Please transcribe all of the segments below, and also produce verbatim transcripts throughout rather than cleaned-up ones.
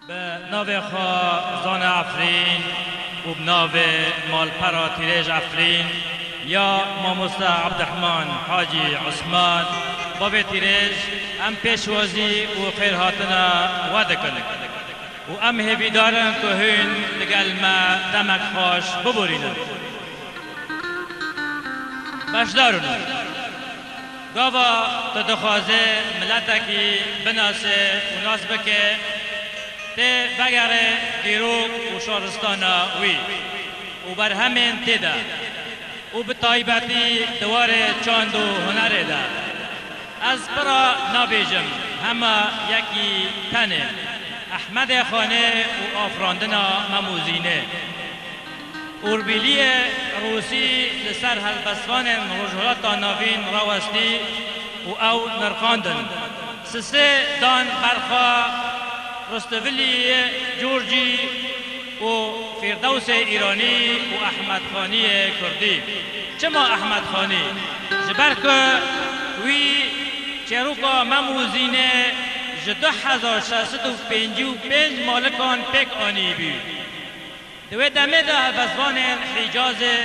Bi navê xwe Zana Efrîn û bi navê malpera Tîrêj Efrîn ya mamoste Ebdirehman Hacî Osman, bavê Tîrêj, em pêşwazî û xêrhatina we dikin û em hêvîdar in ku hûn digel me demek xweş biborînin. Beşdar in. Gava tu dixwazê miletekî binase û nas bike, tê vegerê dîrok û şaristana wî û berhemên tê de û bi taybetî di warê çand û hunerê de. Ez pira nabêjim, hema yekî tenê, Ehmedê Xanê û afirandina Mem û Zînê. Ûrbîliyê Rûsî li ser helbestvanên Rojhilata Navîn rawestî û ew nirxandin. Sisê dan ber xwe Ristivilî Corcî û Fîrdewsê Îranî û Ehmed Xaniyê Kurdî. Çima Ehmed Xanî? Ji ber ku wî çêroka Mem û Zînê ji du hezar şeş sed û pêncî û pênc malikan pêk anîbû. Di wê demê de helbestvanên Hîcazê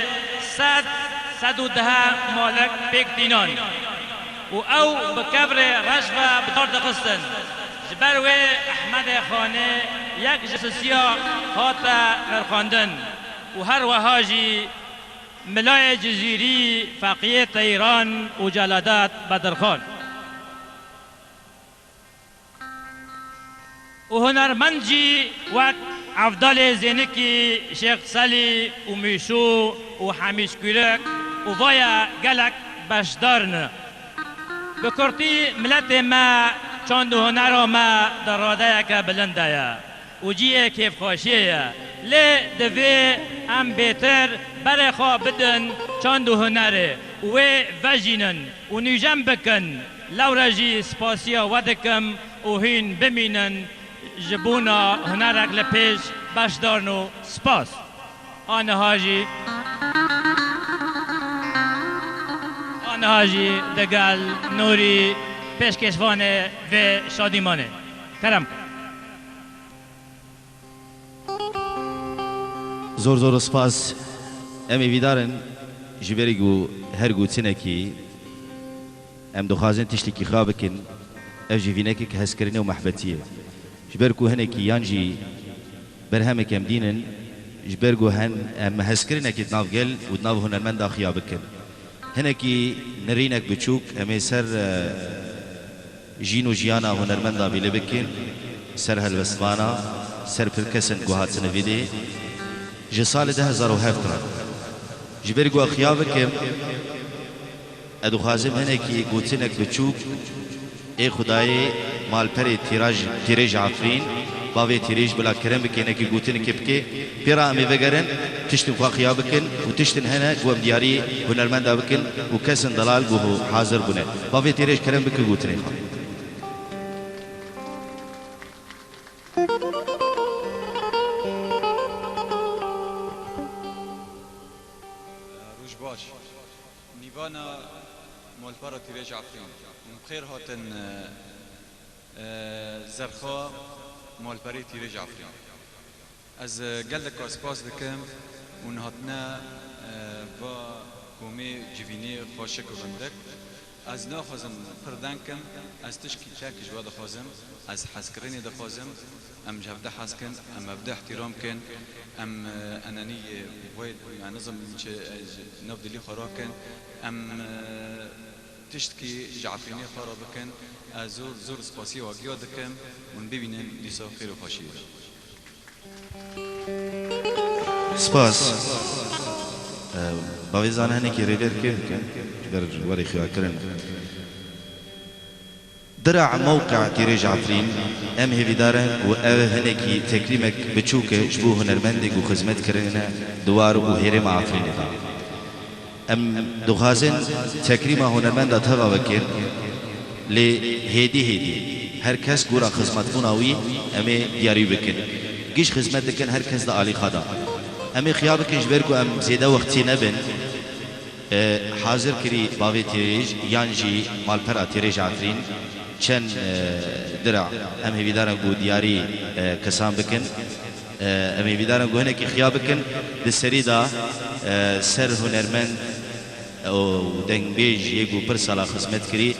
sed, sed û deh malik pêk tînan û ew bi kevirê reş ve bi dar dixistin. Ji ber wê Ehmedê Xanê yek ji sisiya hate nirxandin û her weha jî Milayê Cizîrî, Feqiyê Teyran û Celadet Bedirxan. û hunermend jî wek Evdalê Zênikî, Şêx Selî û Mîşû û Hemîş Kûrik û vaye gelek beşdar ne. Bi kurtî, miletê me çand û hunera me di radeyeke bilind de ye û cihê kêfxweşiyê ye. Lê divê em bêtir berê xwe bidin çand û hunerê û wê vejînin û nûjen bikin. Lewre jî spasiya we dikim û hîn bimînin ji bona hunerek li pêş beşdarin û spas. Aniha jî, aniha jî digel Nûrî pêşkêşvanê vê şadîmanê. Kerem. Zor zor spas. Em hêvîdar in ji ber ku her gotinekî em dixwazin tiştekî xira bikin, ev jî vînekek hezkirinê û mehbetî ye. Ji ber ku hinekî yan jî berhemek em dînin, ji ber ku hen em hezkirinekê di nav gel û di nav hunermenda xiya bikin. Hinekî nirînek biçûk em ê ser, e, jîn û jiyana hunermenda bîle bikin, ser helbestvana, ser pir kesên ku hatine vîdê ji salê du hezar û heft re. Ji ber ku xiya bikim, ez dixwazim hinekî gotinek biçûk Ê Xwedayê malperê tîraj-, tîrêj Efrîn, bavê tîrêj bila kerem bike, hinekî gotinekê bike. Pê re em ê vegerin, tiştên xwe xiya bikin û tiştên hene ku em diyarî hunermenda bikin û kesên delal ku hazir bûne. Bavê tîrêj kerem bike gotinê xwe. Roj baş. Nîvana malpera tîrêj Efrîn. Hûn bi xêr hatin, e, e, zerxa malperê tîrêj Efrîn. Ez, e, gelek spas dikim hûn hatine, e, va komê civînê xweşik û rindik. Ez naxwazim pir deng kim, ez tişkî tek ji we dixwazim, ez hezkirinê dixwazim, em ji hevde hez kin, em hevde îhtîram kin, em, e, enenî, e, wê, me nizim çi, e, ji nav dilî xwe rakin, em, e, tiştkî ji Efrînê xwe re bikin. Ez zor, zor spasiyê we giya dikim, hûn bibînin dîsa xêr û xweşiyê. Spas. Bavê Zana hinekî rêvêr kê bikin, ji ber werê xiyakirin. Dira mewqe tîrêj Efrîn, em hêvîdar in ku ev hinekî tekrîmek biçûk e ji bo hunermendê ku xizmet kirine di war û hêrêma Efrînê de. Em dixwazin tekrîma hunermenda teva bikin, lê hêdî hêdî her kes gora xizmetbûna wî em ê diyarî bikin. Giş xizmet dikin her kes di alî xwe de. Em ê xiya bikin ji ber ku em zêde wextî nebin, e, hazir kirî bavê tîrêj yan jî malpera tîrêj Efrîn. Çend, e, dira em hêvîdarin ku diyarî, e, kesan bikin. E, em hêvîdarin ku hinekî xiya bikin. Di serî de, e, ser hunermend û dengbêj yê ku pir sala xizmet kirî,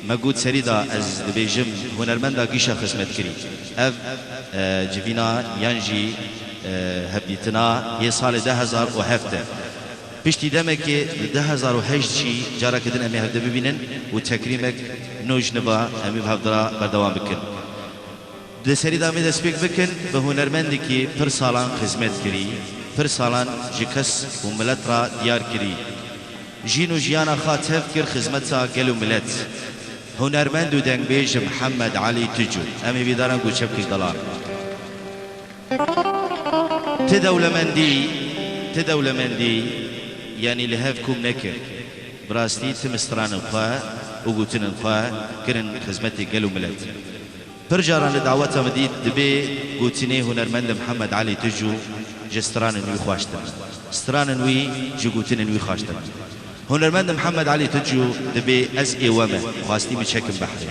me got serî de ez dibêjim hunermenda gîşa xizmetkirî. Ev, e, civîna yan jî, e, hevdîtina yê salê du hezar û heft e. Piştî demekê li du hezar û heşt jî careke din em ê hevde bibînin û tekrîmek nû ji nû ve em ê bi hevdira berdewam bikin. Di serî de em ê destpêk bikin bi hunermendekî pir salan xizmet kirî, pir salan ji kes û milet re diyar kirî. Jîn û jiyana xwe tev kir xizmeta gel û milet. Hunermend û dengbêj Mihemed Elî Tucu. Em hêvîdaran ku çepkî ji delan. Ti dewlemendî, ti dewlemendî, yanî li hev kom nekir. Bi rastî tim stranên xwe û gotinên xwe kirin xizmetê gel û milet. Pir caran li daweta min dît dibê gotinê hunermend Mihemed Elî Tucu ji stranên wî xweştir in. Stranên wî ji gotinên wî xweştir in. Hunermend Mihemed Elî Tucu dibê ez ê we me, xwastî min çekim behrê.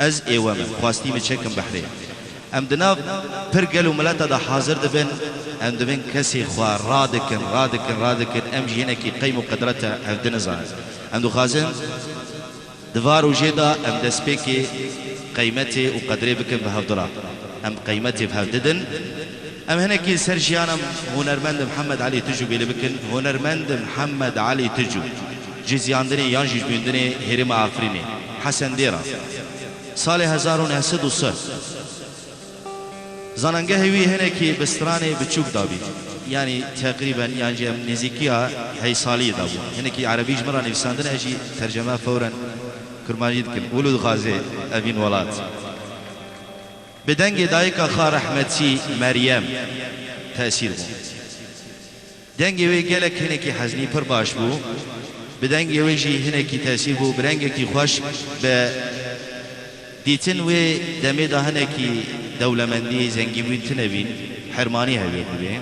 Ez ê we me, xwastî min çekim behrê. Em di nav pir gel û mileta de hazir dibin, em dibin kesê xwe radikin, radikin, radikin, em jî hinekî qeym û qedreta hevdî nizanin. Em dixwazin di va rojê de em destpêkê qeymetê û qedrê bikin bi hevdira. Em qeymetê bi hev didin. Em hinekî ser jiyana hunermend Mihemed Elî Tucu bêlê bikin. Hunermend Mihemed Elî Tucu. Ji ziyandinê yan jî ji bûyindinê herêma Efrînê. Hesen Dêra. Salê hezar û neh sed û sih. Zanangehê wî hinekî bi stranê biçûk dabî. Yanî teqrîben yan jî em nêzîkiya heysaliyê dabû. Hinekî erebî ji min re nivîsandin, ez jî terceme fewren kurmancî dikim. Wilo dixwaze evîn welat. Bi dengê dayika xwe rehmetî Meryem tesîr bû. Dengê wê gelek hinekî heznî pir baş bû. Bi dengê wê jî hinekî tesîr bû. Bi rengekî xweş, bi dîtin wê demê de hinekî dewlemendî, zengînbûn tine bîn, hermanî hevê dibê.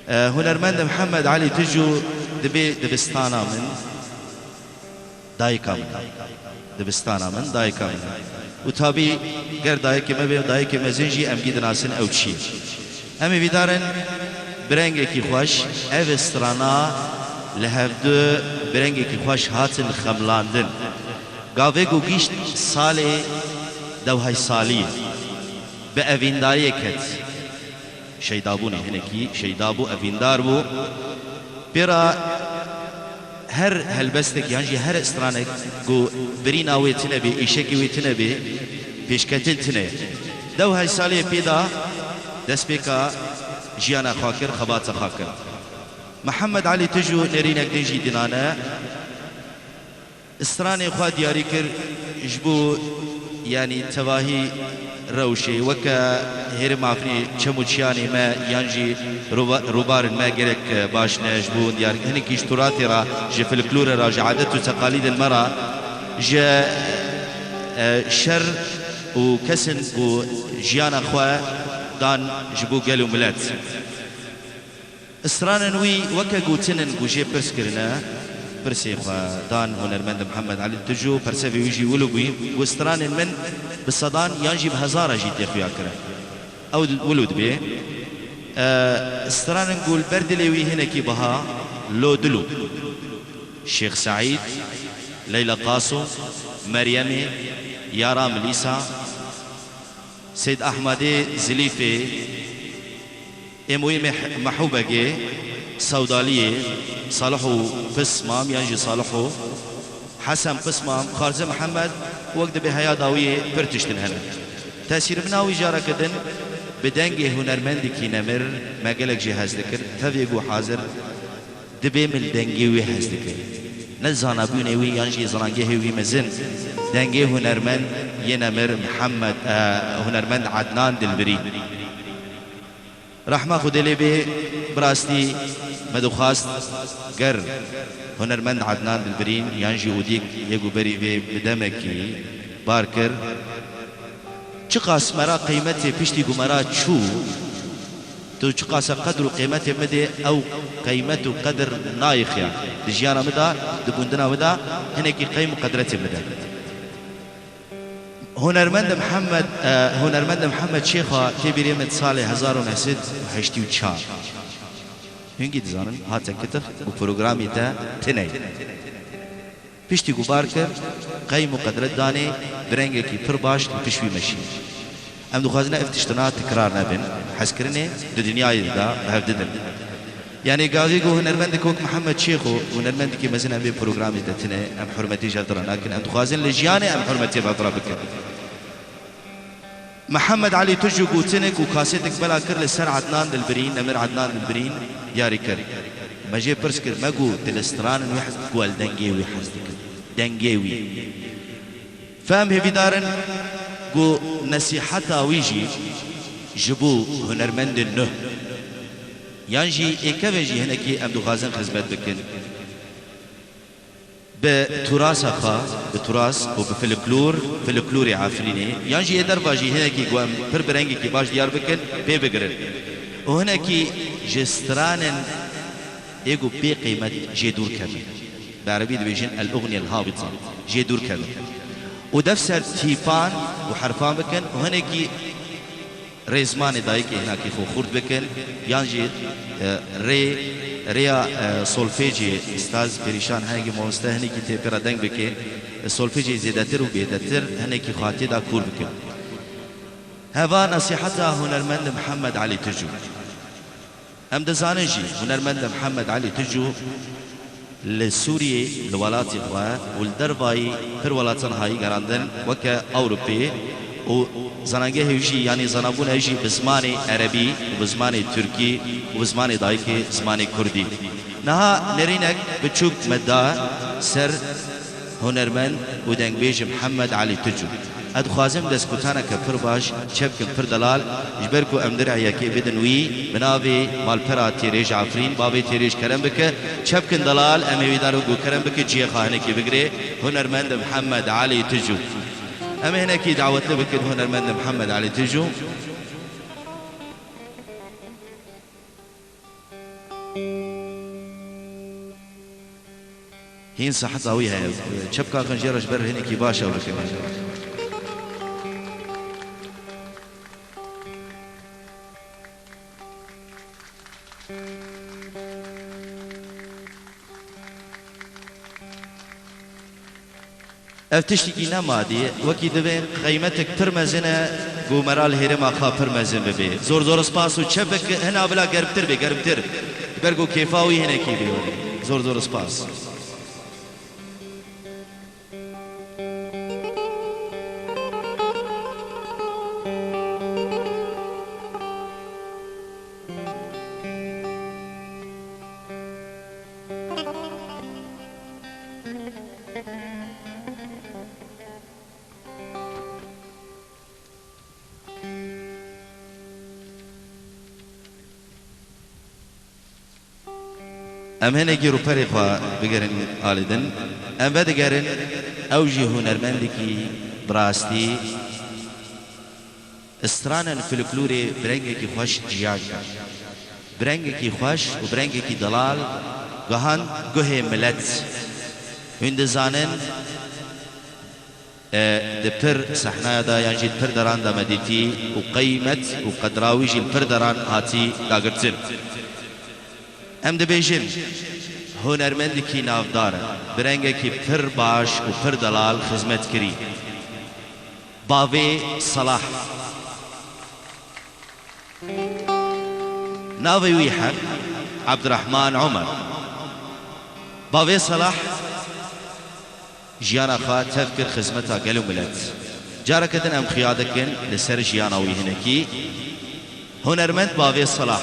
E, hunermend Mihemed Elî Tucu dibê dibistana min. Dayika min. Dibistana min, dayika min. Û tabî ger dayikê me bê, dayikê mezin jî em gî dinasin ew çi ye. Em ê vîdarin bi rengekî xweş, ev strana li hevdu bi rengekî xweş hatin xemlandin. Gavê ku gîşt salê dewhay saliyê bi evîndariyê ket. Şeyda bûnê hinekî şeyda bû, evîndar bû. Pêra her helbestek yan jî her stranek ku birîna wê tine bê, îşekê wê tine bê, pêşketin tine ye. Dewhay saliyê pê da destpêka jiyana xwe kir, xebata xwe kir. Mihemed Elî Tucu nêrînek din jî dinane. Stranê xwe diyarî kir ji bo, yanî, tevahî rewşê, weke hêrê mafrê çem û çiyanê me yan jî rûba-, rûbarên me gelek baş ne ji bo diyar, hinekî ji turatê re, ji folklorê re, ji adet û teqalîdên me re, ji, e, şer û kesên ku jiyana xwe dan ji bo gel û milet. Stranên wî weke gotinên ku jê pirs kirine, pirsê xwe dan hunermend Mihemed Elî Tucu, persevê wî jî wilo bûyî, ku stranên min bi sedan yan jî bi hezara jî tê xuya kirin. Ew di-, wilo dibê. E, stranên ku li ber dilê wî hinekî biha, Lo Dilo, Şêx Seîd, Leyla Qaso, Meryemê, Yara Milîsa, Seyd Ehmedê Zilîfê, Êmoyê Meh-, Mehûbegê, Sewdaliyê, Saliho Pismam yan jî Saliho, Hesen Pismam, Xarzê Mihemed, wek dibê heya dawiyê pir tiştin hene. Tesîrmina wî careke din bi dengê hunermendekî nemir me gelek jê hez dikir. Tevê ku hazir dibê min dengê wî hez dike. Ne zanabûnê wî yan jî zanagehê wî mezin. Dengê hunermend yê nemir Mihemed, e, hunermend Adnan Dilbirî. Rehma Xwedê lê bê, bi rastî me dixwast ger hunermend Adnan Dilbirîn yan jî Odîk yê ku berî vê bi demekî bar kir, çiqas me ra qeymetê piştî ku me ra çû, tu çiqasa qedr û qeymetê min dê, ew qeymet û qedir nayixiya. Di jiyana min de, di gundina min de hinekî qeym û qedretê min de. Hunermend Mihemed, e, hunermend Mihemed Şêxo tê bîrê min salê hezar û neh sed û heştê û çar. Hingî dizanin, hate kitix û programê te tine ye. Piştî ku bar kir, qeym û qedret danê, bi rengekî pir baş li pişt wî meşî. Em dixwazin ev tiştina tikrar nebin. Hezkirinê di dinyayê de bi hev didin. Yanî gavê ku hunermendek wek Mihemed Şêxo, hunermendekî mezin em vê programê de tine, em hurmetê ji hev re nakin. Em dixwazin li jiyanê em hurmetê bi hev re bikin. Mihemed Elî Tucu gotinek û kasetek bela kir li ser Ednan Dilbirîn, Nemir Ednan Dilbirîn diyarî kir. Me jê pirs kir, me got, tu li stranên wî hez dikî, ku li dengê wî hez dikin. Dengê wî. Fehm hêvîdar in ku nesîheta wî jî ji bo hunermendên nuh yan jî ê kevin jî hinekî em dixwazin xizmet bikin. Bi turasa xwe, bi turas û bi filiklor, filiklorê Efrînê, yan jî ê derva jî hinekî ku em pir bi rengekî baş diyar bikin, pê bigirin. Û hinekî ji stranên ê ku bê qîmet jê dûr kevin. Bi erebî dibêjin el-uxniye el-habita. Jê dûr kevin. Û def ser tîpan û herfan bikin û hinekî rê zimanê dayikê hinekî xwe xurt bikin, yan jî, e, rê, rêya, e, solfêcê, ustaz Perîşan hinekî mamoste hinekî tê pê re deng bike, e, solfêcê zêdetir û bêdetir hinekî xwe tê de kûr bikin. Heva nesîheta hunermend Mihemed Elî Tucu. Em dizanin jî hunermend Mihemed Elî Tucu li Sûriyê, li welatê xwe û li dervayî pir welatan hayî gerandin, weke Ewropê û zanangehê wî jî, yanî zanabûna wî jî bi zimanê erebî û bi zimanê tirkî û bi zimanê dayikê, zimanê kurdî. Niha nerînek biçûk me da ser hunermend û dengbêj Mihemed Elî Tucu. Ez dixwazim destkutaneke pir baş çepkin pir delal, ji ber ku em dirê yekê bidin wî, bi navê malpera Têrêj Efrîn, bavê Têrêj kerem bike, çepkin delal, em ê wî dar ku kerem bike, cihê xwe hinekî bigire, hunermend Mihemed Elî Tucu. Em ê hinekî dawetli bikin hunermend Mihemed Elî Tucu. Hîn seheta wî heye. Çepka xwe jê re ji ber hinekî baş ew bikin. Ev tiştekî ne madî ye, wekî divê qeymetek pir mezin e, ku mera li hêrêma xwe pir mezin bibe. Zor zor spas û çepek hina bila germtir be, germtir. Ji ber ku kêfa wî hinekî bê. Zor zor spas. Em hinekî rûperê xwe bigerin alî din. Em vedigerin, ew jî hunermendekî bi rastî stranên folklorê bi rengekî xweş jiyan kir. Bi rengekî xweş û bi rengekî delal gihand guhê milet. Hûn dizanin, e, di pir sehnaya de yan jî di pir deran de me dîtî û qeymet û qedra wî jî li pir deran hatî dagirtin. Em dibêjin, hunermendekî navdar e, bi rengekî pir baş û pir delal xizmet kirî. Bavê Selah. Navê wî heq Ebdirehman Omer. Bavê Selah jiyana xwe tev kir xizmeta gel û milet. Careke din em xuya dikin li ser jiyana wî hinekî. Hunermend Bavê Selah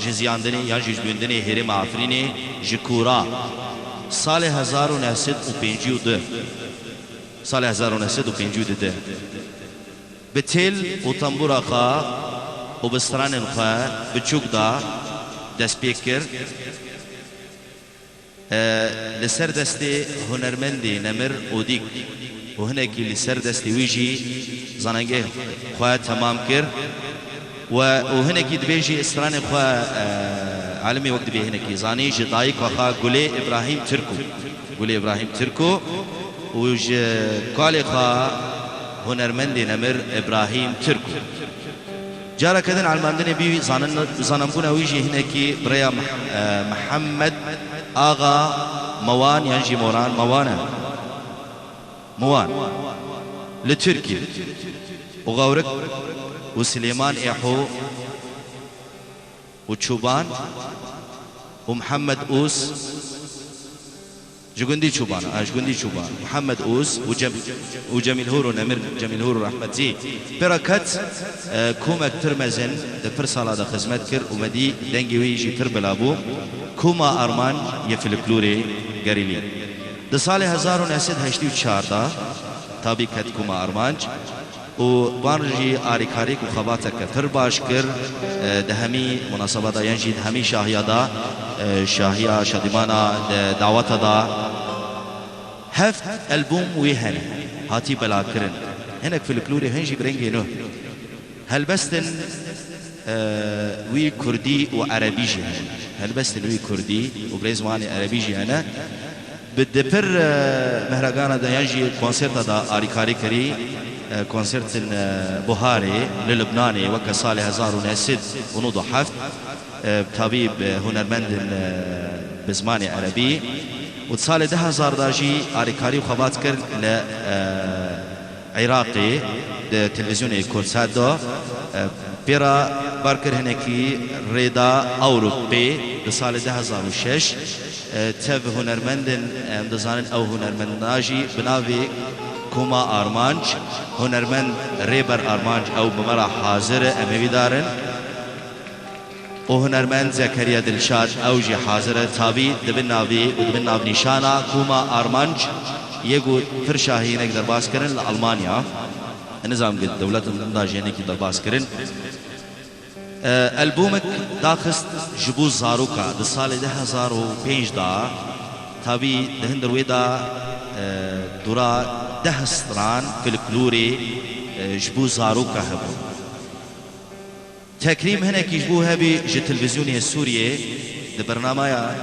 ji ziyandinê yan jî ji bûyindinê hêrêma Efrînê ji Kûra salê hezar û neh sed û pêncî û du, salê hezar û neh sed û pêncî û du de bi têl û tembûra xwe û bi stranên xwe biçûk da dest pê kir. E, li ser destê hunermendê nemir Odîk û hinekî li ser destê wî jî zanengeh xwe temam kir. We û hinekî dibêjî stranê xwe, e, alimê wek dibê hinekî zanî ji dayika xwe Gulê Îbrahîm Tirko. Gulê Îbrahîm Tirko û ji kalê xwe hunermendê nemir Îbrahîm Tirk bû. Careke din elmandinê bî zanin-, zananbûna wî jî hinekî bi rêya Mih-, e, Mihemed Axa Mewan yan jî Moran Mewan e. Miwan li Tirkî û Gawrik û Silêman Êho û Çoban û Mihemed Ûs ji gundî Çoban, a, ji gundî Çoban, Mihemed Ûs û Cem-, û Cemîl Hûr û Nemir Cemîl Hûr û rehmetî pê re ket, e, komek pir mezin di pir sala de xizmet kir û me dî dengê wî jî pir bila bû. Koma Armanc yê filiklorê gerîlî. Di salê hezar û neh sed heştê û çar de tabî ket Koma Armanc û wan jî arîkarîk û xebateke pir baş kir, e, di hemî munasebeta yan jî di hemî şahiya de, e, şahiya şadîmana, e, daweta de heft albûm wî hene, hatî belakirin. Hinek filiklorê hin jî bi rengê nû. Helbestên, e, wî kurdî û erebî jî hene. Helbestên wî kurdî û bi rê zimanê erebî jî hene. Bi di pir, e, mehragana de yan jî konserta de arîkarî kirî, e, konsertên, e, buharê li Libnanê weke salê hezar û neh sed û nod û heft, e, tabî bi hunermendên, e, bi zimanê erebî û di salê du hezar de jî arîkarî û xebat kir li, e, Iraqê di televîzyonê Kurdsat de, e, pê re bar kir hinekî rêda Ewropê di salê du hezar û şeş, e, tev hunermendên, em dizanin ew hunermenda jî bi navê Koma Armanc, hunermend Rêber Armanc ew bi me re hazir e, em hêvîdar in. û hunermend Zekeriya Dilşad, ew jî hazir e, tabî di bin navî û di bin navnîşana Koma Armanc yê ku pir şahî hinek derbas kirin li Almanya. Nizam ku dewletin din da jî hinekî derbas kirin. E, albûmek daxist ji bo zaroka di salê du hezar û pênc de, tabî di hundir wê de, e, dora deh stran folklorê, e, ji bo zaroka hebûn. Tekrîm hinekî ji bo hebî ji televîzyonê Sûriyê di bernameya,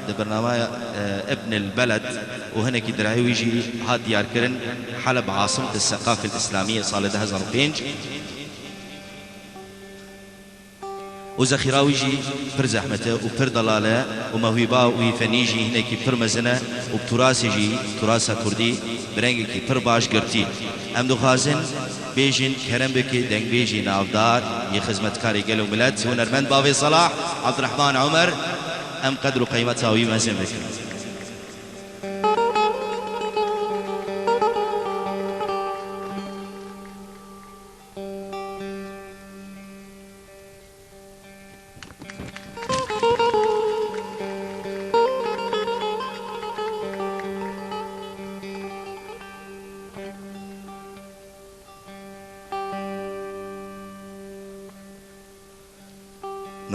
di bernameya, e, Ibn el Beled û hinekî direhê wî jî hat diyarkirin, Heleb Asimet Seqaf el Îslamiyê salê du hezar û pênc. Û zexîra wî jî pir zehmet e û pir delal e û mewhîba wî fenî jî hinekî pir mezin e û bi turasê jî, turasa kurdî bi rengekî pir baş girtî. Em dixwazin bêjin kerem bike dengbêjê navdar yê xizmetkarê gel û milet, hunermend bavê Selah, Abdurrahman Omer, em qedr û qîmeta wî mezin bikin.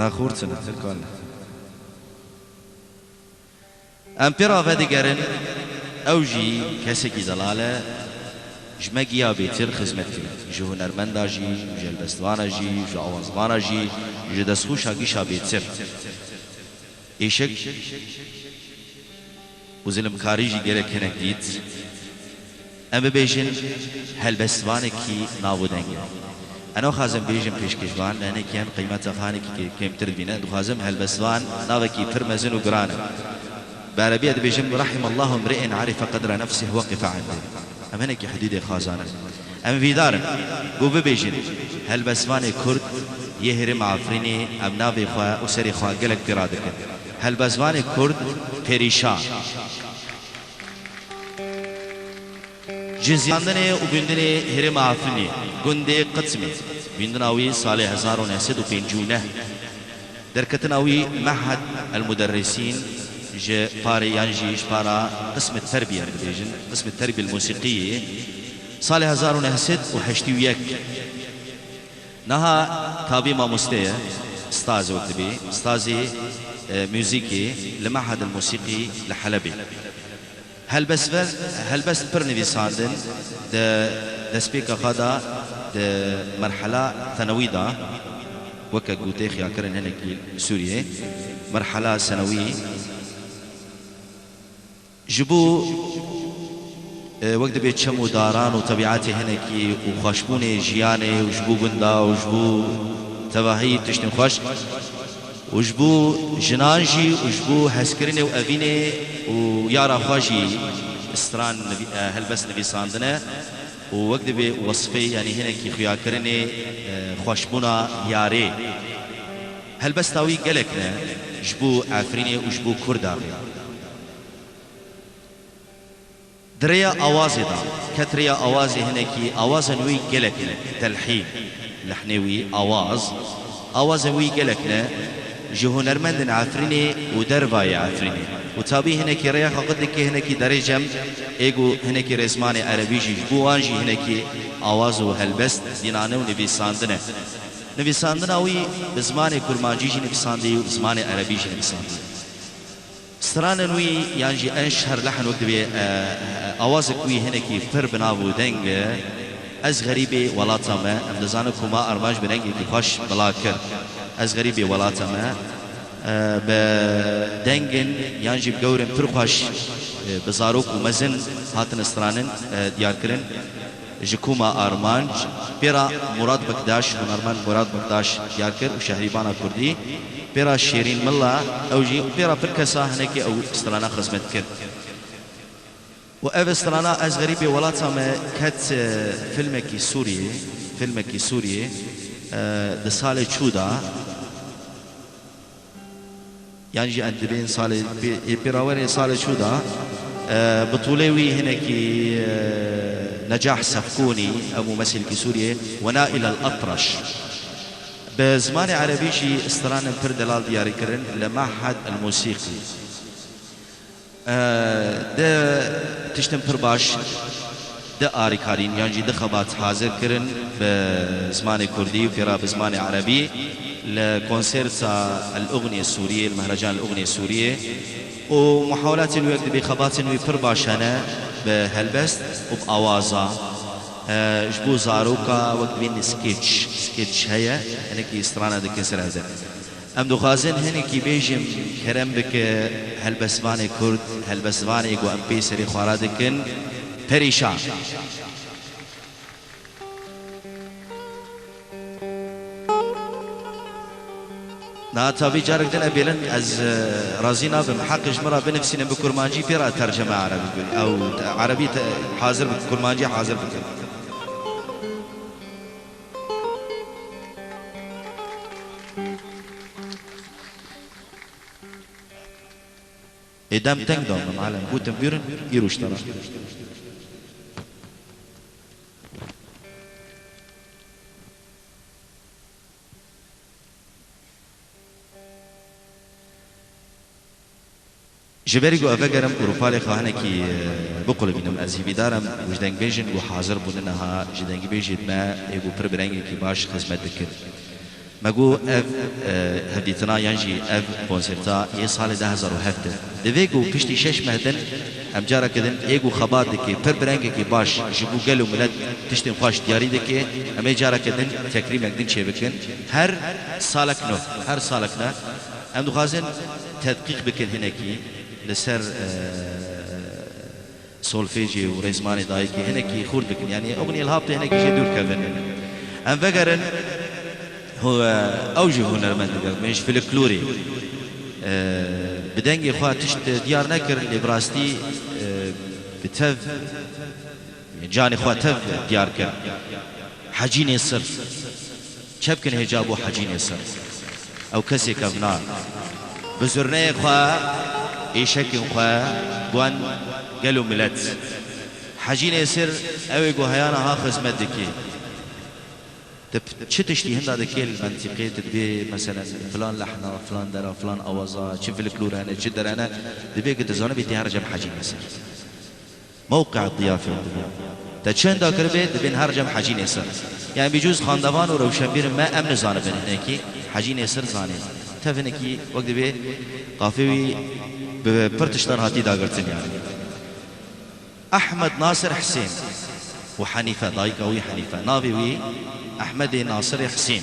Naxurtine, Tirkan. Em pê re vedigerin, ew jî kesekî delal e, ji me giya bêtir xizmet kir. Ji hunermenda jî, ji helbestvana jî, ji awazvana jî, ji destxûşa gişa bêtir. Êşik û zilimkarî jî gelek hinek dît. Em bibêjin helbestvanekî nav û deng e. Ez naxwazim bêjim pêşkêşvan, hinekî em qîmeta xwe hinekî kê-, kêmtir dibîne. Dixwazim helbestvan navekî pir mezin û giran e. Bi erebî ez dibêjim, "Rahimallahu mri'en arife qedra nefsih weqife indeh." Em hinekî hidûdê xwe zanin. Em hêvîdar in ku bibêjin, helbestvanê Kurd yê herêma Efrînê, em navê xwe û serê xwe gelek pê re dikin. Helbestvanê Kurd perîşan. Ji ziyandinê û bîndinê herêma Efrînê, gundê Qitmê, bîndina wî salê hezar û neh sed û pêncî û neh. Derketina wî Mehed el Muderrisîn ji parê yan jî ji para qismê terbiye dibêjin, qismê terbiye musîqiyê, salê hezar û neh sed û heştê û yek. Niha tabî mamoste ye, staz wek dibê, stazê, e, muzîkê li Mehed el Musîqî li Helebê. Helbestver, helbest pir nivîsandin di destpêka xwe de di merhela senewî de, weke gotê xiyakirin hinekî Sûriyê, merhela senewî ji bo E, wek dibê çem û daran û tebîetê hinekî û xweşbûnê jiyanê û ji bo gunda û ji bo tevahî tiştên xweş û ji bo jinan jî û ji bo hezkirinê û evînê û yara xwe jî stran nivî-, e, helbest nivîsandine û wek dibê wesfê, yanî hinekî xuyakirinê, e, xweşbûna yarê. Helbesta wî gelek ne ji bo Efrînê û ji bo Kurda re. Di rêya awazê de, ket rêya awazê hinekî, awazên wî gelek ne, telhîn, lehnê wî, awaz, awazên wî gelek ne, ji hunermendên Efrînê û dervayê Efrînê. Û tabî hinekî rêya xwe qut dike, hinekî derê cem, ê ku hinekî rêzmanê erebî jî, ji bo wan jî hinekî awaz û helbest dînane û nivîsandine. Nivîsandina wî bi zimanê kurmancî jî nivîsandî û bi zimanê erebî jî nivîsandî. Stranên wî yan jî en şer lehn wek dibê, e, e, awazek wî hinekî pir bi nav û deng e. Ez xerîbê welata me, em dizanin ku ma armanc bi rengekî xweş bila kir. Ez xerîbê welata me, e, bi dengin yan jî bi gewrin pir xweş, e, bi zarok û mezin hatin stranin, e, diyar kirin. Ji Kuma Armanc, pêra Murad Bekdaş, hunermend Murad Bekdaş diyar kir û şehrîbana kurdî, pêra Şêrîn Milla, ew jî, û pêra pir kesa hinekî ew strana xizmet kir. Û ev strana Ez Xerîbê Welata Me ket, e, filmekî Sûriyê, filmekî Sûriyê, e, di salê çû de, Yan jî em dibên salê pê-, ê pêrawerê salê çû de, e, bi tûlê wî hinekî, e, Necah Sefkûnî, ew mumesilkî Sûriyê, Wena Îlel Etraş. Bi zimanê erebî jî stranên pir delal diyarî kirin li Mehed El Musîqî. E, de tiştin pir baş, de arîkarîn yan jî de xebat hazir kirin bi zimanê kurdî û pêra bi zimanê erebî li konserta El Uxniyê Sûriyê, li mehrecan El Uxniyê Sûriyê û muhawelatên wî wek dibê xebatên wî pir baş hene bi helbest û bi awaza. E, ji bo zaroka wek dibên skeç, skeç heye, hinekî strana dikin ser hevde. Em dixwazin hinekî bêjim, kerem bike helbestvanê kurd, helbestvanê ku em pê serê xwe radikin, perîşan. Na tabî carek din e bêlin, ez, e, razî nabim. Heqê ji min re binivîsînin bi kurmancî, pê re terceme erebî bikin. Ew erebî te-, hazir bikin, kurmancî hazir bikin. Ê dem teng da min, alem. Gotim, buyurun, îro ji te re. Ji berî ku ez vegerim û rûpalê xwe hinekî, e, biqulibînim, ez hîvîdar im ku ji dengbêjên ku hazir bûne niha ji dengbêjên me ê ku pir bi rengekî baş xizmet dikin. Me got ev, e, hevdîtina yan jî ev konserta yê salê du hezar û heft e. Divê ku piştî şeş meh din em careke din ê ku xebat dike, pir bi rengekî baş ji bo gel û milet tiştên xweş diyarî dike, em ê careke din tekrîmek din çêbikin. Her salek nû, her salek ne. Em dixwazin tedqîq bikin hinekî li ser, e, solfêjê û rêzmanê dayikê hinekî xurt bikin. Yanî ew nêlhap tê hinekî jê dûr kevin. Em vegerin, hu-, ew jî hunermend dibe, bên ji filiklorê. E, bi dengê xwe tişt diyar nekir, lê bi rastî, e, bi tev, canê xwe tev diyar kir. Hecî Nêsir. Çepkin hêca bû Hecî Nêsir. Ew kesê kevnar. Bi zurneyê xwe, êşekên xwe, guan, gel û milet. Hecî Nêsir, ew ê ku heya niha xizmet dikî. Ti p-, çi tiştî hinda dikê li mentîqê, ti dibê, meselen, filan lehna, filan dera, filan awaza, çi filiklor hene, çi der hene, dibê ku tu zanibî tê her cem Hecî Nêsir. Mewqe'a diyafe dibe. Te çenda kiribe, dibên her cem Hecî Nêsir. Yani bicûz xandevan û rewşenbîrên me em nizanibin hinekî, Hecî Nêsir zanê. Tev hinekî wek dibê qafê wî bi pir tiştan hatî dagirtin yani. Ehmed Nasir Hisên û Henîfe, dayika wî Henîfe. Navê wî Ehmedê Nasirê Hisên.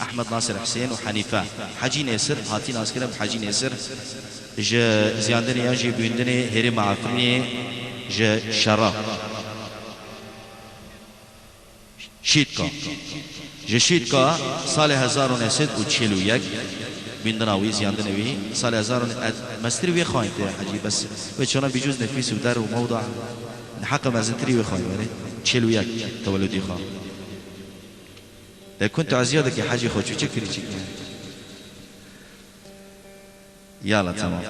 Ehmed Nasir Hisên û Henîfe. Hecî Nêsir, hatî naskirin bi Hecî Nêsir. Ji ziyandinê yan jî bûyindinê hêrê Mafrînê ji şera. Şîtka. Ji Şîtka salê hezar û neh sed û çil û yek bîndina wî, ziyandinê wî, salê hezar û neh sed, mestirî wê xwayîn tê hecî, bes wê çona bîcûz nefîs û der û mewda, heqa mezintirî wê xwayîn were, çil û yek tewelludî xwe. E, kun tu eziya dikî hecî xwe çû çi kirî çi kirî? Yala, tamam.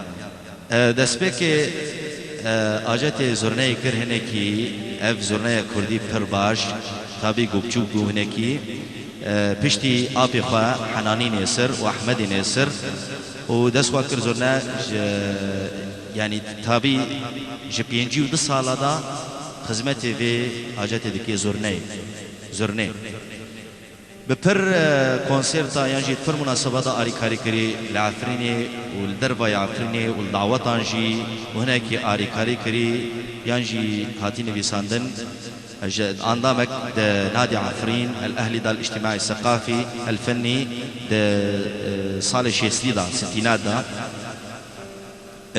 E, destpêkê, e, acetê zurneyê kir hinekî, ev zurneya kurdî pir baş, tabî ku biçûk bû hinekî, e, piştî apê xwe Henanî Nêsir û Ehmedî Nêsir û dest xwe kir zurne ji, yanî tabî ji pêncî û du sala de xizmetê vê acetê dikê zurneyê, zurnê. Bi pir, e, konserta yan jî pir munasebata arîkarî kirî li Efrînê û li dervayê Efrînê û li dawetan jî û hinekî arîkarî kirî yan jî hatî nivîsandin. Ji andamek di Nadî Efrîn El Ehlî de, El Îctîmaî Seqafî El Fennî di, e, salê şêstî de, sitînat de.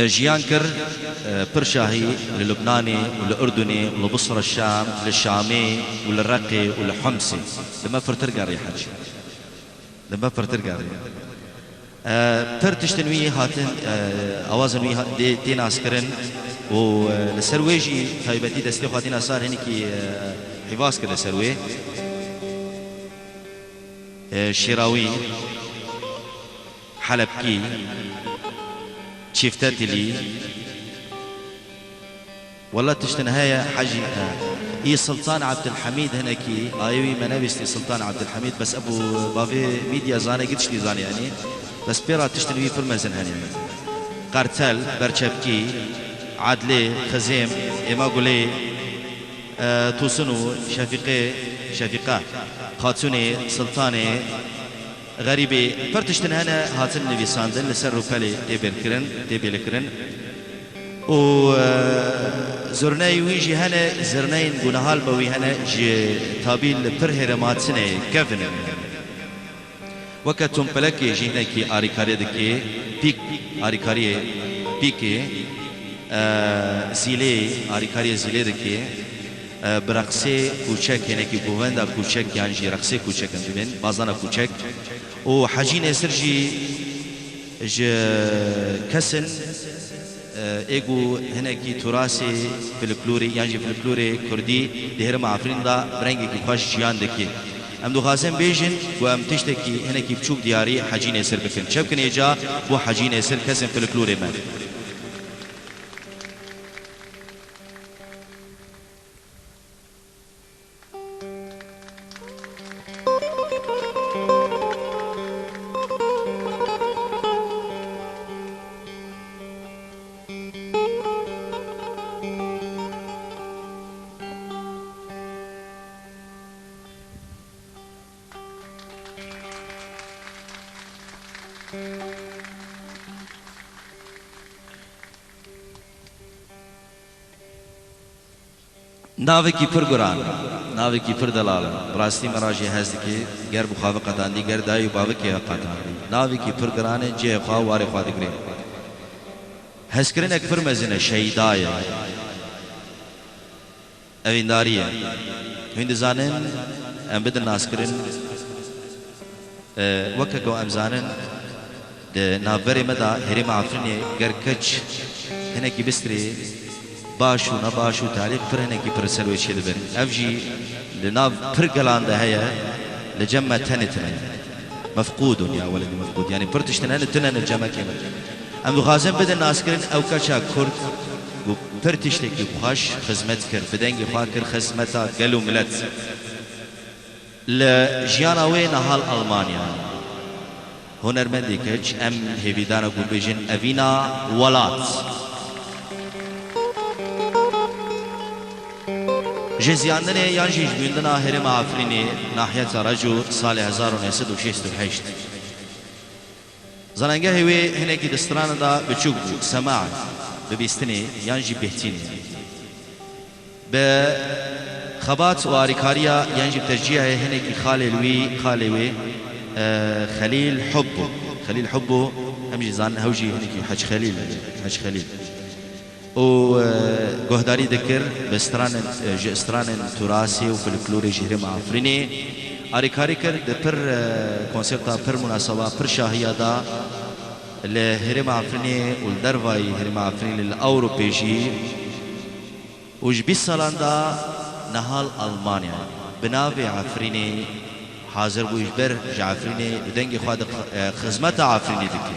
E, jiyan kir, e, pir şahî li Lubnanê û li Urdunê û li Busra Şam, li Şamê û li Reqê û li Humsê. Li me pirtir gerî hecî. Li me pirtir gerî. E, pir tiştin wî hatin, e, awazin wî ha-, dê, tê naskirin û, e, li ser wê jî taybetî destê xwe dîna sar hinekî, e, hîvaz kir li ser wê. E, Şêrawî. Helebkî, çîfte tilî. Wela tiştin heye hecî, e, î Sultan Abdulhamîd hinekî, ayê wî me nevîstî Sultan Abdulhamîd, bes ebû bavê mîdya zane, gitiştî zane yanî. Bes pê ra tiştin wî pir mezin henî. Qertel, Berçepkî, Edlê, Xizêm, Êma Gulê, e, Tûsin û Şefîqê, Şefîqa, Xatûnê, Sultanê, Xerîbê, pir tiştin hene hatin nivîsandin, li ser rûpelê tê bêlkirin, tê bêlkirin. Û, e, zurneyê wî jî hene, zurneyên gunehal me wî hene, ji tabî li pir hêrema çinê kevin in. Weke Tumpelekê jî hinekî arîkarî dike, pîk, arîkariyê pîkê, e, zîlê, arîkariyê zîlê dike. E, bi reqsê kûçek, hinekî govenda kûçek yan jî reqsê kûçek em dibên, bazana kûçek. Û Hecî Nêsir jî ji kesin, e, ê ku hinekî turasê folklorê yan jî folklorê kurdî di herêma Efrîn de bi rengekî xweş jiyan dike. Em dixwazin bêjin ku em tiştekî hinekî biçûk diyarî Hecî Nêsir bikin. Çepkin êca bo Hecî Nêsir, kesên folklorê me. Navekî pir guran, navekî pir delal e. Bi rastî me re jî hez dike, ger bi xwe ve qetandî, ger dayê û bavikê ve qetandî. Navekî pir guran e, cihê xwe, warê xwe digire. Hezkirinek pir mezin e, Şeyda ye. Evîndarî ye. Hûn dizanin, em bidin naskirin. E, weke ku em zanin, di navberê me de herêma Efrînê ger keç hinekî bistirê, baş û nebaş û talîq pir hinekî pir ser wê çêdibin. Ev jî li nav pir gelan de heye, li cem me tenê tune. Mefqûdun ya weledî mefqûd. Yanî pir tiştin hene, tune li cemekê me. Em dixwazin bidin naskirin ew keça Kurd ku pir tiştekî xweş xizmet kir, bi dengê xwe kir xizmeta gel û milet. Li jiyana wê niha li Almanya, hunermendê keç, em hêvîdar in ku bêjin evîna welat. Ji ziyandinê yan jî ji bîndina herêma Efrînê nahiyeta Reco salê hezar û neh sed û şêst û heşt. Zanengehê wê hinekî di stranan de biçûk bû, sema, bibîstinê yan jî bêhtînê. Bi xebat û arîkariya yan jî bi teşcîhê hinekî xalê li wî, xalê wê, e, Xelîl Hubbo. Xelîl Hubbo, em jî zanin, hew jî hinekî Hec Xelîl, Hec Xelîl. û, e, guhdarî dikir bi stranên, e, ji stranên turasê û folklorê ji herêma Efrînê. Alîkarî kir di pir, e, konserta pir munaseba, pir şahiya da li herêma Efrînê û li dervayî herêma Efrînê, li Ewropê jî. Û ji bîst salan da niha li Almanyayê bi navê Efrînê hazir bû, ji ber ji Efrînê û dengê xwe di, e, xizmeta Efrînê dike.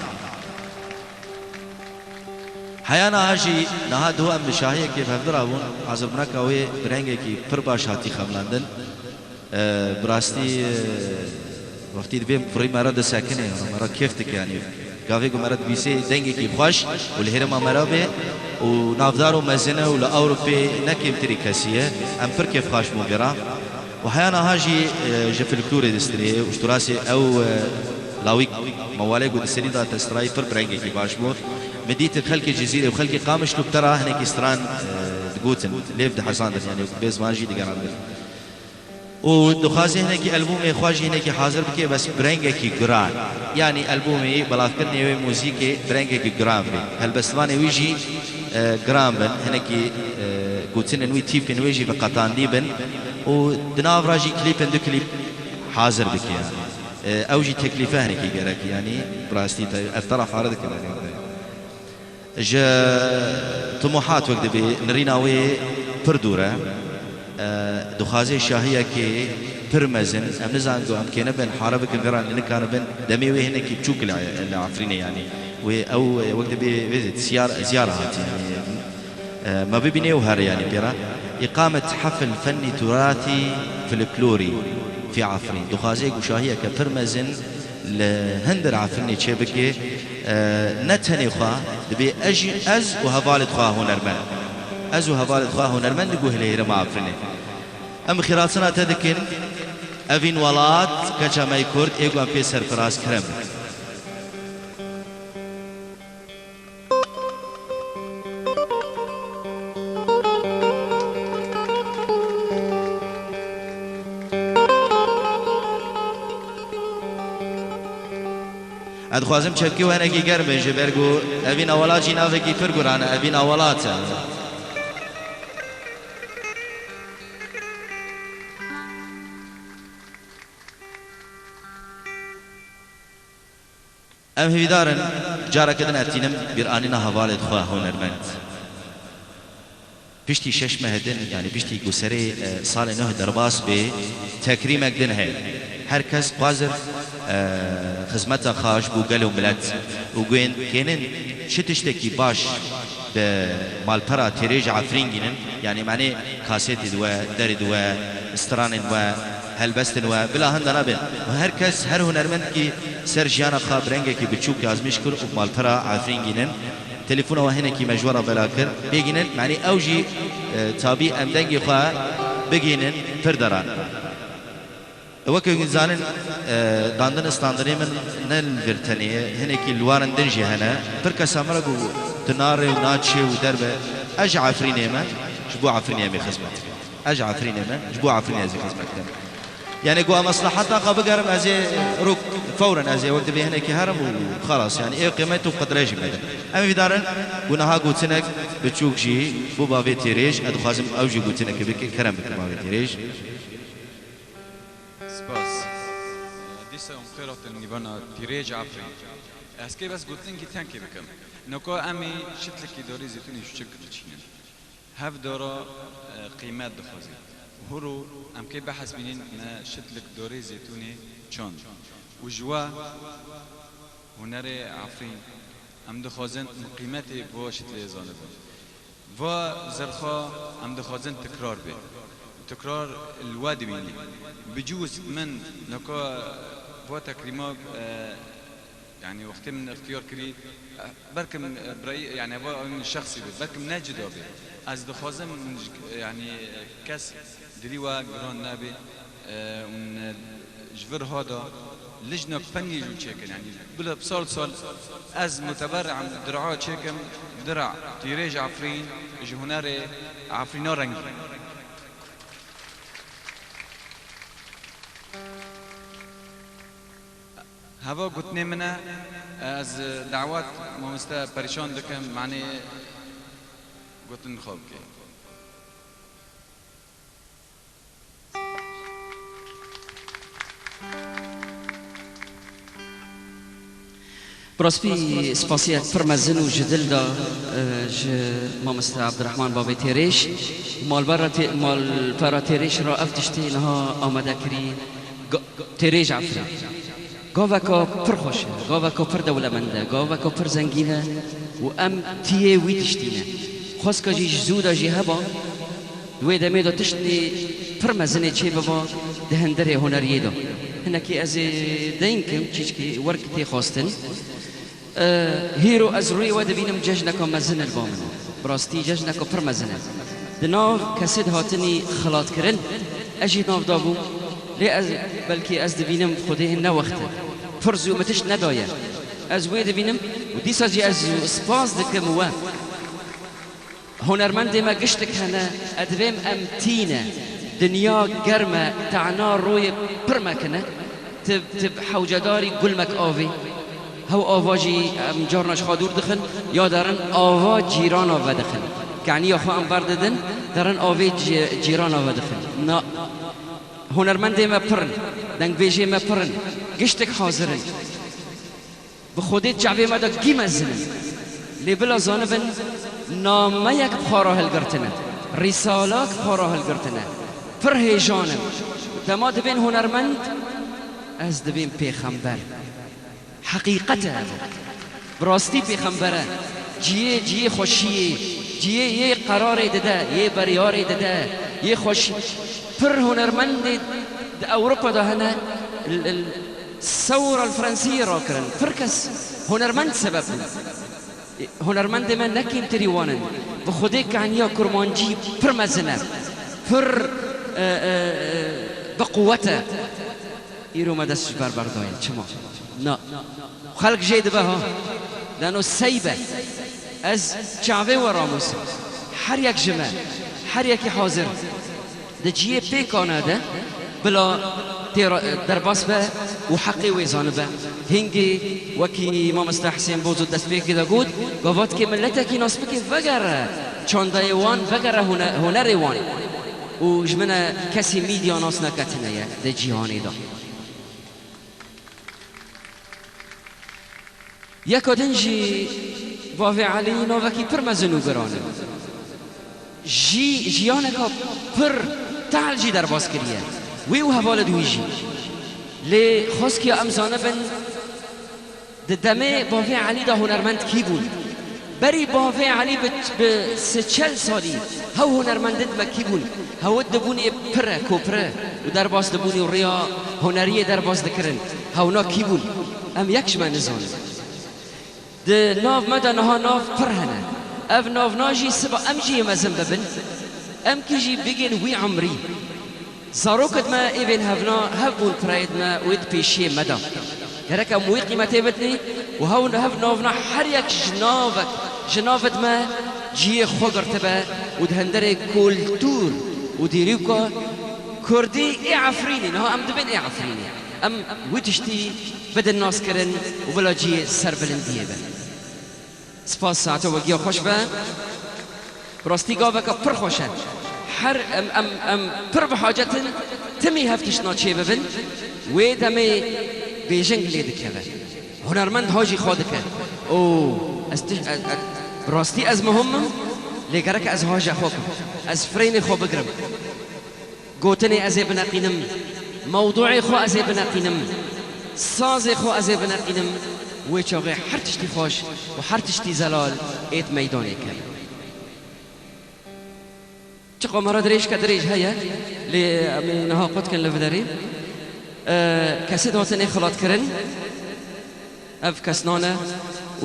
Heya niha jî, niha du em bi şahiyekê bi hev de rabûn, hazirbûneka wê bi rengekî pir baş hatî xemlandin. E, bi rastî, e, wextî dibê kurî me re disekine, me re kêf dike, yanî gavê ku me re dibîsê dengekî xweş û li herêma me re bê û navdar û mezin e û li Ewropê ne kêmtirî kesî ye. Em pir kêfxweş bûn vê re. Û heya niha jî, e, ji folklorê distirê û ji turasê ew, e, lawîk mewalê ku di serî de te strayî pir bi rengekî baş bû. Min dîtin xelkê Cizîrê û xelkê Qamişlo bi te re hinekî stran, e, digotin, lêv dihezandin, yanî wek bê ziman jî digerandin. Û dixwazê hinekî albûmê xwe jî hinekî hazir bike, bes bi rengekî giran. Yanî albûmê, belavkirinê wê muzîkê bi rengekî giran bê. Helbestvanê wî jî, e, giran bin. Hinekî, e, gotinên wî, tîfên wê jî veqetandî bin. Û di nav re jî klîpên, du klîp hazir bike yanî. E, ew jî teklîfe hinekî gerek, yanî bi rastî te-, ev teref are dike. Ji timohat wek dibê, nirîna wê pir dûr e. E, dixwaze şahiyekê pir mezin. Em nizanin ku em kêne bin, hare bikin vê re, lê nikanibin demê wê hinekî biçûk li, li Efrînê, yanî wê ew, wek dibê vê ziyar-, ziyara hatî, yanî, e, me bibînê û here, yanî pê re. Îqamet hefl fennî turathî folklorî fî Efrîn. Dixwaze ku şahiyeke pir mezin li hundir Efrînê çêbike, e, ne tenê xwe, dibê ez jî, ez û hevalêt xwe hunermend. Ez û hevalêt xwe hunermend li guh lê herêma Efrînê. Em xîratina te dikin, Evîn Welat, keça me yê Kurd, ê ku em pê serfiraz kirin. Ez dixwazim çepkî û hinekî germ bin, ji ber ku Evîna Welat jî navekî pir guran e, Evîna Welat e. Em hêvîdar in, careke din etînim bîranîna hevalêt xwe hunermend. Piştî şeş meh din, yanî piştî ku serê, e, salê nuh derbas bê, tekrîmek din heye. Her kes xwazir, e, xizmeta xwe ji bo gel û milet û guhên kênin çi tiştekî baş bi malpera têrêj Efrîn gînin, yanî, manê kasetê di we, derê di we, stranên we, helbestên we, bila hinda nabin. Û her kes, her hunermendkî ser jiyana xwe bi rengekî biçûk yazmîş kir û malpera Efrîn gînin. Telefona we hinekî me ji we re bela kir. Bêgînin, manî ew jî, e, tabî em dengê xwe bigihînin pir deran. Weke ku zanin, e, dandin standinê min ne li vir tenê ye, hinekî li warin din jî hene. Pir kesa min re got, tu narê û naçê û derbe. Ez ji Efrînê me, ji bo Efrînê em ê xizmet. Ez ji Efrînê me, ji bo Efrînê ez ê xizmet bikim. Yanî ku em mesleheta xwe bigerim, ez ê rûk fewren ez ê wek divê hinekî herim û xelas. Yanî ê qîmet û qedrê jî me din. Em hêvîdar in ku niha gotinek biçûk jî bo bavê têrêj, ez dixwazim ew jî gotinekê bike, kerem bike bavê têrêj. Spas. Dîsa em xêr hatin nîvana Tîrêj Efrîn. Ez kê bes gotinekî tenkê bikim. Noko em ê şitlekî dorê zeytûnê ji çik diçînin. Hev dora, e, qîmet dixwaze. Hûro em kê behs bînin me şitlik dorê zeytûnê çand. Û ji we hunerê Efrîn em dixwazin em qîmetê bo şitlê zanibin. Va zirxa em dixwazin tikrar bê. Tikrar li we dibînî. Bi cûz min neka va tekrîma, e, yanî wextê min ixtiyar kirî, e, belkim, e, birayî, yanî va min şexsî bê. Belkim ne cida bê. Ez dixwazim min ji, yanî, kes dilî we giran nebê. E, hûn, e, ji vir hada lijnek fennî jû çêkin. Yanî bila sal sal ez muteberrim dira çêkim, dira tîrêj Efrîn ji hunerê Efrîna rengî. Heva gotinê min e, ez dawet mamoste perîşan dikim, manê Gotin xwe bike. Bi rastî spasiyek pir mezin û ji dil de, e, ji mamoste Abdurrahman Babê Têrêş, malbera Tê-, malpera Têrêş re ev tiştê niha amade kirî. Ga-, Têrêj Efrîn. Gaveka pir xweş e, gaveka pir dewlemend e, gaveka pir zengîn e û em tiyê wî tiştî ne. Xwestka jî ji zû de jî heba, di wê demê de tiştê pir mezinê çê biba di hundirê huneriyê de. Hinekî ez ê deyn kim, çîçkî werk tê xwestin. Hîro ez rûyê we dibînim cejneka mezin li ba min e. Bi rastî cejneka pir mezin e. Di nav kesê de hatinî xilatkirin, ez jî nav da bûm. Lê ez, belkî ez dibînim Xwedê hin ne wext e. Pir zû min tişt nedaye. Ez wê dibînim û dîsa jî ez spas dikim we. Hunermendê me giştik hene, ez divêm em tîne. Dinya germ e, tana royê pir mekine. Tu, tu hewcedarî gulmek avê. Hew ava jî em carna ji xwe dûr dixin, ya derin ava cîrana vedixin. Keniya xwe em berdidin, derin avê cî-, cîrana vedixin. Na, hunermendê me pir in, dengbêjê me pir in, giştik hazir in. Bi Xwedê çavê me de gî mezin in. Lê bila zanibin, nameyek bi xwe re hilgirtine, rîsalak bi xwe re hilgirtine. Pir hêjan in. Dema dibên hunermend, ez dibêm pêxember. Heqîqet e ev. Bi rastî pêxember e. Ciyê, ciyê xweşiyê, ciyê yê qerarê dide, yê beryarê dide, yê xweşî. Pir hunermendê di Ewropa de hene, l-, l-, Sewra li Fransiyê rakirin. Pir kes hunermend sebeb bûn. Hunermendê me ne kêmtirî wan in. Bi Xwedê keniya kurmancî pir mezin e. Pir, e, e, e, bi quwet e. Îro me dest ji ber berdayê. Çima? Na. Xelk jê dibe ha. Leno sey be. Ez çavê we ramûsim. Her yek ji me. Her yekî hazir. Di cihê pêkane de bila tê ra-, derbas be û heqê wê zanibe. Hingê wekî mamoste Hisên Bozo destpêkê de got, gava dikê miletekî nas bike vegere çandeyê wan, vegere hune-, hunerê wan. Û ji min e kesî mîdya nas neke tune ye di cîhanê de. Yeka din jî bavê Elî navekî pir mezin û giran e. Jî jiyaneka pir tehl jî derbas kiriye. Wî û hevalên wî jî. Lê xwestiya em zanibin, di demê bavê Elî de hunermend kî bûn? Berî bavê Elî bi, bi sê çel salî hew hunermendin me kî bûn? Hewit dibûnê pire, kopire û derbas dibûnê û rêya huneriyê derbas dikirin. Hewna kî bûn? Em yek ji me nizanin. Di nav me de niha nav pir hene. Ev navna jî siba em jî yê mezin bibin, em kî jî bigên wî emrî. Zarokêd me ê bên hevna hev bûn pireyêd me û êd pêşiyê me de. Gerek em wî qîmetê bidinî û hew hev navna her yek ji navek, ji navêd me cihê xwe girtibe û di hundirê kultûr û dîrûka kurdî ê Efrînê, niha em dibên ê Efrînê. Em wî tiştî bidin naskirin û bila cihê serbilindiyê be. Spas, saeta we giya xweş be. Bi rastî gaveke pir xweş e. Her em, em, em pir bi hacet in timî hev tiştna çêbibin. Wê demê bêjing lê dikeve. Hunermend hajî xwe dike. O, ez tiş-, ez, ez, bi rastî ez muhim im, lê gerek ez haja xwe kim. Ez firênê xwe bigirim. Gotinê ez ê bineqînim, mewdûê xwe ez ê bineqînim, sazê xwe ez ê bineqînim, wê çaxê her tiştî xweş û her tiştî zelal êd meydanê keve. Çiqa me re dirêjke dirêj heye, lê em ê niha qut kin li vê derê. E, kesê dihatinê xilatkirin. Ev kesnan e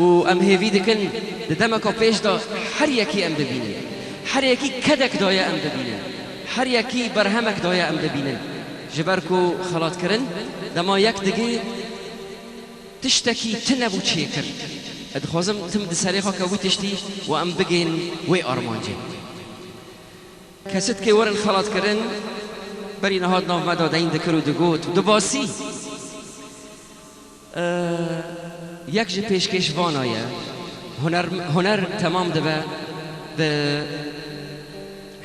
û em hêvî dikin di demeka pêş de her yekî em bibînin. Her yekî kedek daye em bibînin. Her yekî berhemek daye em bibînin. Ji ber ku xelatkirin dema yek digê tiştekî tune bû çêkir. Ez dixwazim tim di serê xwe ke wî tiştî û em bigên wê armancê. Kesit kê werin xelatkirin, berî niha di nav me de deyn dikir û digot û dibasî. Ee, yek ji pêşkêş vana ye. Huner, huner temam dibe. Bi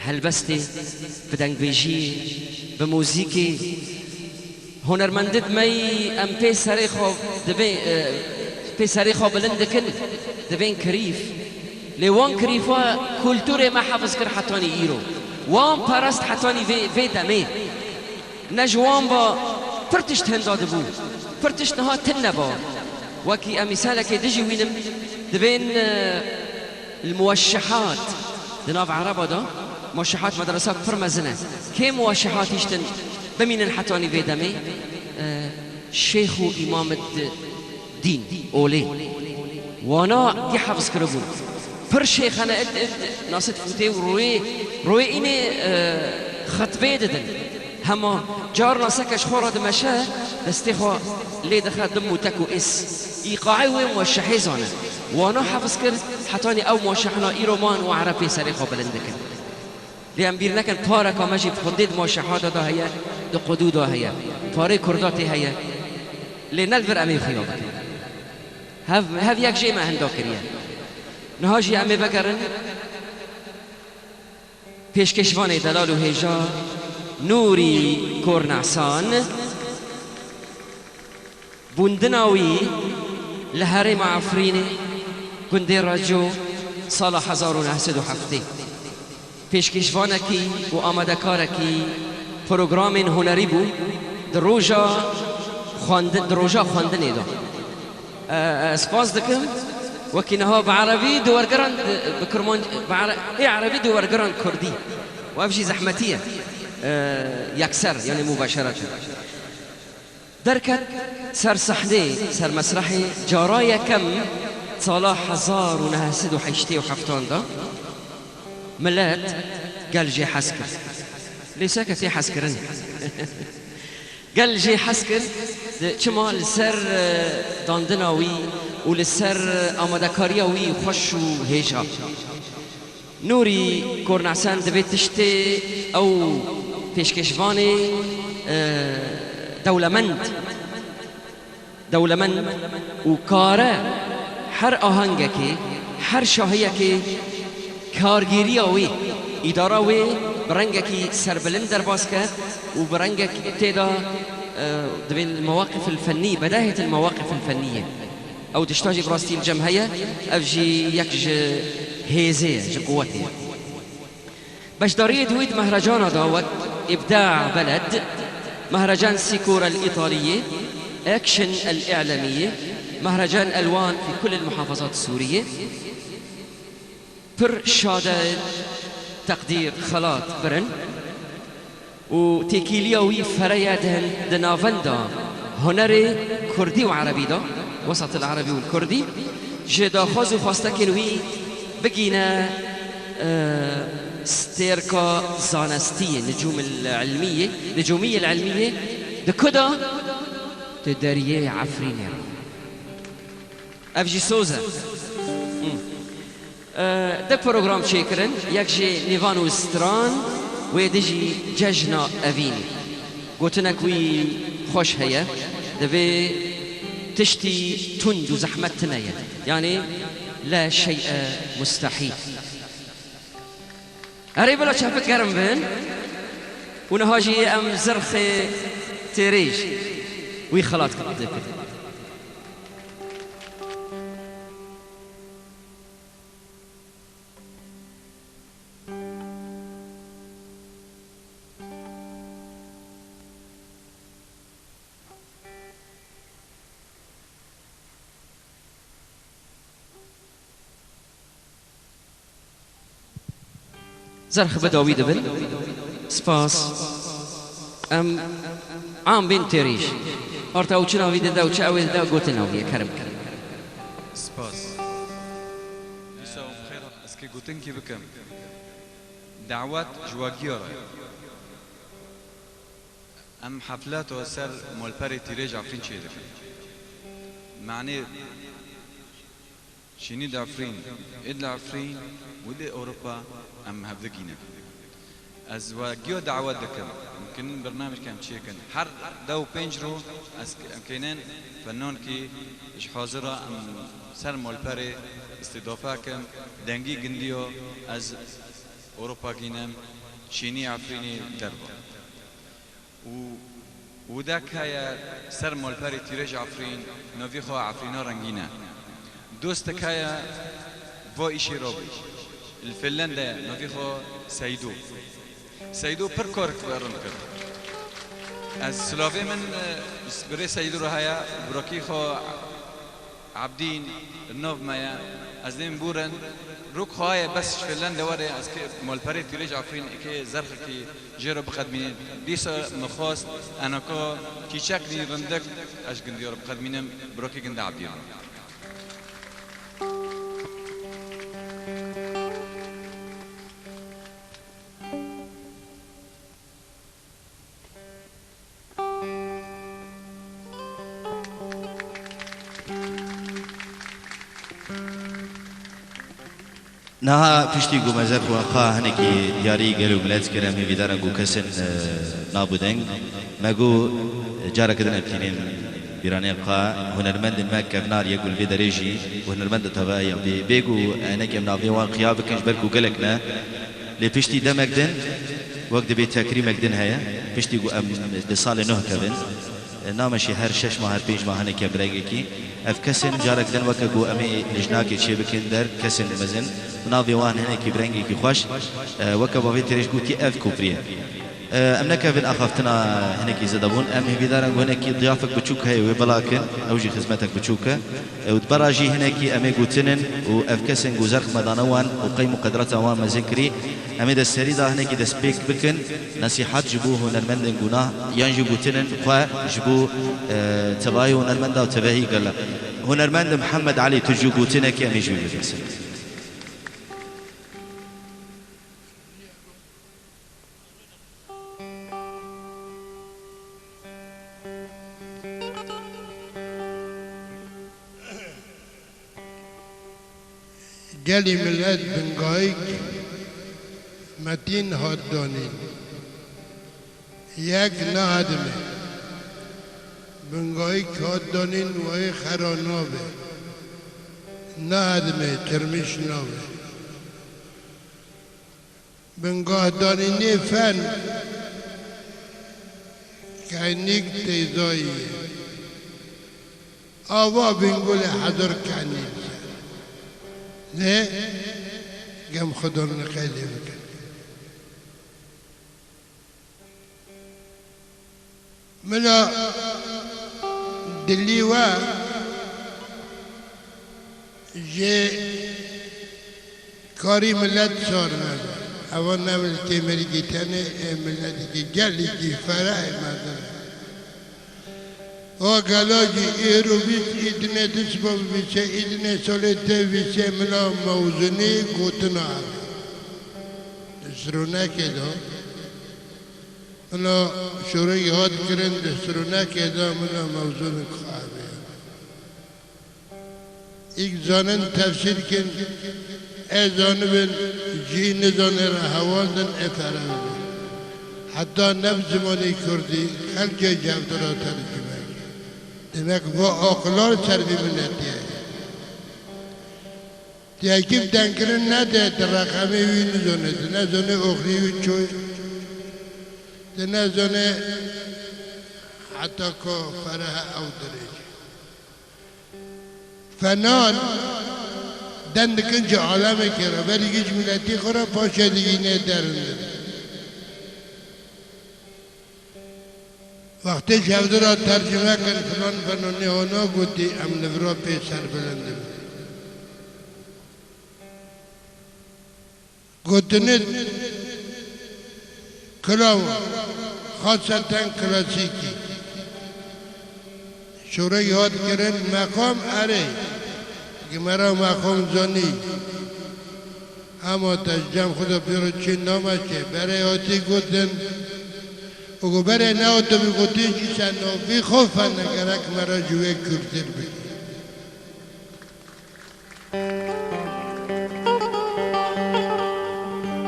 helbestê, bi dengbêjiyê, bi muzîkê, hunermendê me yî em pê serê xwe dibê, e, pê serê xwe bilind dikin, dibên kirîf. Lê wan kirîfa kulturê me hefiz kir hetanî îro. Wan parast hetanî vê, vê demê. Ne ji wan ba pir tişt hinda dibû. Pir tişt niha tune ba. Wekî em mîsalekê dijî wînim, dibên, e, li muweşşehat di nav Ereba de, muweşşehat medresa pir mezin e. Kê muweşşehat hiştin bimînin hetanî vê demê? E, şêx û îmam id dîn, olê. Wana yê hefz kiribûn. Pir şêxene id, id, nasê difûtê û rûyê, rûyê înê, e, xetbê didin. Hema carna seke ji xwe re dimeşe, destê xwe lê dixe dim û tek û ês. Îqaê wê muweşşehê zane. Wana hefz kir, hetanî ew muweşşehna îro man û Ereb pê serê xwe bilind dikin. Lê em bîr nekin, pareka me jî xwedê di muweşşeha de de heye, di qudû de heye. Parê Kurda tê heye. Lê ne li vir em ê xuya bikin. Hev, hev yek jê me hinda kiriye. Niha jî em ê vegerin pêşkêşvanê delal û hêja Nûrî Kornehsan. Bûndina wî li herêma Efrînê, gundê Reco, sala hezar û neh sed û heftê. Pêşkêşvanekî û amadekarekî programên hunerî bû di roja xwendin, di roja xwendinê de. E, e, spas dikim, wekî niha bi erebî di wergeran, e, bi kirmanc-, bi ere-, ê erebî di wergeran kurdî. Û ev jî zehmetî ye. E, yekser, yanî mubaşereten. Derket ser sehnê, ser mesrehê, cara yekem sala hezar û neh sed û heştê û heftan de milet gel jê hez kir. Lê seke tê hezkirin. Gel jê hez kir, di, çima li ser, e, dandina wî û li ser, e, amadekariya wî xweş û hêja. Nûrî Kornehsan divê tiştê ew pêşkêşvanê, e, dewlemend, dewlemend û kare her ahengekê, her şahiyekê kargêriya wê, îdara wê bi rengekî serbilind derbas ke û bi rengek tê de, e, divê mewaqif el fennî, bedahêt el mewaqif el fennî ye. Ew tişta jî bi rastî li cem heye, ev jî yek ji hêzê ye, ji quwetê ye. Beşdariyê di wî di mehrecana de wek Îbda Beled, Mehrecan Sîkor el Îtaliyê, Action el Îlemiyê, Mehrecan Elwan fi kul el muhafazat Sûriyê. Pir şade teqdîr, xelat birin û têkîliya wî fereye di hin-, di navenda hunerê kurdî û erebî de, wesat el erebî û kurdî, ji daxwaz û xwestekên wî bigîne, e, stêrka zanestiyê, nicûm el ilmiyê, nicûmî el ilmiyê, di ku de? Di deriyê Efrînê re. Ev jî soz e. Hmm. E, de program çêkirin, yek ji nîvan û stran, wê di jî cejna evînê. Gotinek wî xweş heye, divê tiştî tund û zehmet tine ye. Yanî, "La şey'e mustehîl." Erê, bila çepik germ bin. Û niha jî em zirxê têrêj wî xelat dikin. Zerx bi dawî dibin. Spas. Em am bên têrîj. Arta ew çi navî dide û çi ew ê dide gotin navî ye, kerem, kerem. Spas. Dîsa û bi xêr ez kê gotinkî bikim. Dawet ji wagiya re. Em hefleto ser malperê tîrêj Efrîn çêdikin. Manê şînî di Efrîn, ê di Efrîn û di Ewropa em hevdigînin. Ez we giyo dawet dikim. Mumkin in birnamejek em çêkin. Her deh û pênc roj ez k-, em kênin fenonkî ji hazira em ser malperê îstîdafe kim. Dengî gindiyo ez Ewropa gînim, çînî Efrînî derva. Û wudek heye ser malperê Tîrêj Efrîn, navî xwe Efrîna Rengîn e. Dostek heye va îşê rabû. Li Finlande navî xwe Seydo. Seydo pir kar rind kir. Ez silavê min, e, birê Seydo re heye, birakî xwe Ebdîn li nav me ye. Ez dêm bûrin. Rok xwe ye bes ji Finlande were, ez kê malperê Tîrêj Efrîn êkê zerxekî jê re biqedmînin. Dîsa min xwest enaka kîçek nî rindik ez ji gindiya re biqedmînim, birokî ginde Ebdî re. Niha piştî ku me zerx û eqa hinekî diyarî gel û milet kir, em hêvîdar in ku kesên, e, nabû deng. Me got, e, careke din em tînin bîranê eqa, hunermendên me kevnar ye ku li vê derê jî û hunermendên tevahiya vê. Bê ku, e, hinekî em navê wan xiya bikin, ji ber ku gelek ne. Lê piştî demek din, wek dibê tekrîmek din heye, piştî ku em di salê nuh kevin, e, nameşê her şeş mah, her pênc mah hinekî em bi rengekî. Ev kesên carek din weke ku em ê lijnakê çêbikin der, kesên mezin, bi navê wan hinekî bi rengekî xweş, e, weke bavê Tîrêj gotî, ev koprî ye. E, em nekevin axaftina hinekî zêde bûn. Em hêvîdar in ku hinekî diyafek biçûk heye wê bila kin, ew jî xizmetek biçûk e. Û di bera jî hinekî em ê gotinin û ev kesên ku zerx me dane wan û qey muqedirata wan mezin kirî, em ê destserî de hinekî destpêk bikin, nesîhet ji bo hunermendên gunax yan jî gotinin xwe ji bo, e, tevahî hunermenda û tevahî gele. Hunermend Mihemed Elî, tu jî gotinekî em ê ji wî bipirsin. Gelî milet bingayîk metîn hat danîn. Yek nehedimê. Bingayîk hat danîn wayê xera nabe. Nehedimê, çirmîş nabe. Bingahdanînê fen kenîk teyzayî ye. Ava Bingolê hezar kenîk ye. Lê gem Xudan li qeydê bikin. Mila dilî we ji karî milet sar nebe. Ewa ne milkê merîkî tenê, ê miletikî gelîkî ferehê mezin e. O gela jî êro bîst, îdinê du siba bivîse, îdinê solê tê vîsê mila mewzûnî gotina ev. Di sironekê de Mila şorekî hat kirin, di sironekê de mila mewzûn xabiye. Îk zanin tefsîr kin, ê zanibin, jî nizanê re hewal din, ê ferehbin. Heta ne bi zimanê kurdî, xelkê cevdira tercime kir. Demek va aqila li ser vî miletî ye. Yekî bi dengkirin nede, di reqemê wî nizane, di nezane oxirî wî çi ye, di nezane heta ku fereh ew dirêj. Fenan den dikin ji alemekê re, berî ji miletî xwe re, paşê digîne derindin. Wextê ji hevdira tercime kin filan fenonê hona gotî, em li vira pê serbilind in. Gotinê kilaw, xaseten klasîkî. Şorekî hat kirin, meqam erê, gi me re meqam zanî. Hema te ji cem xwe de pêro çî nameşe, berê hatî gotin, û ku berê nehatibî gotin jî se navî xwe fene gerek me re ji wê kûrtir bikî.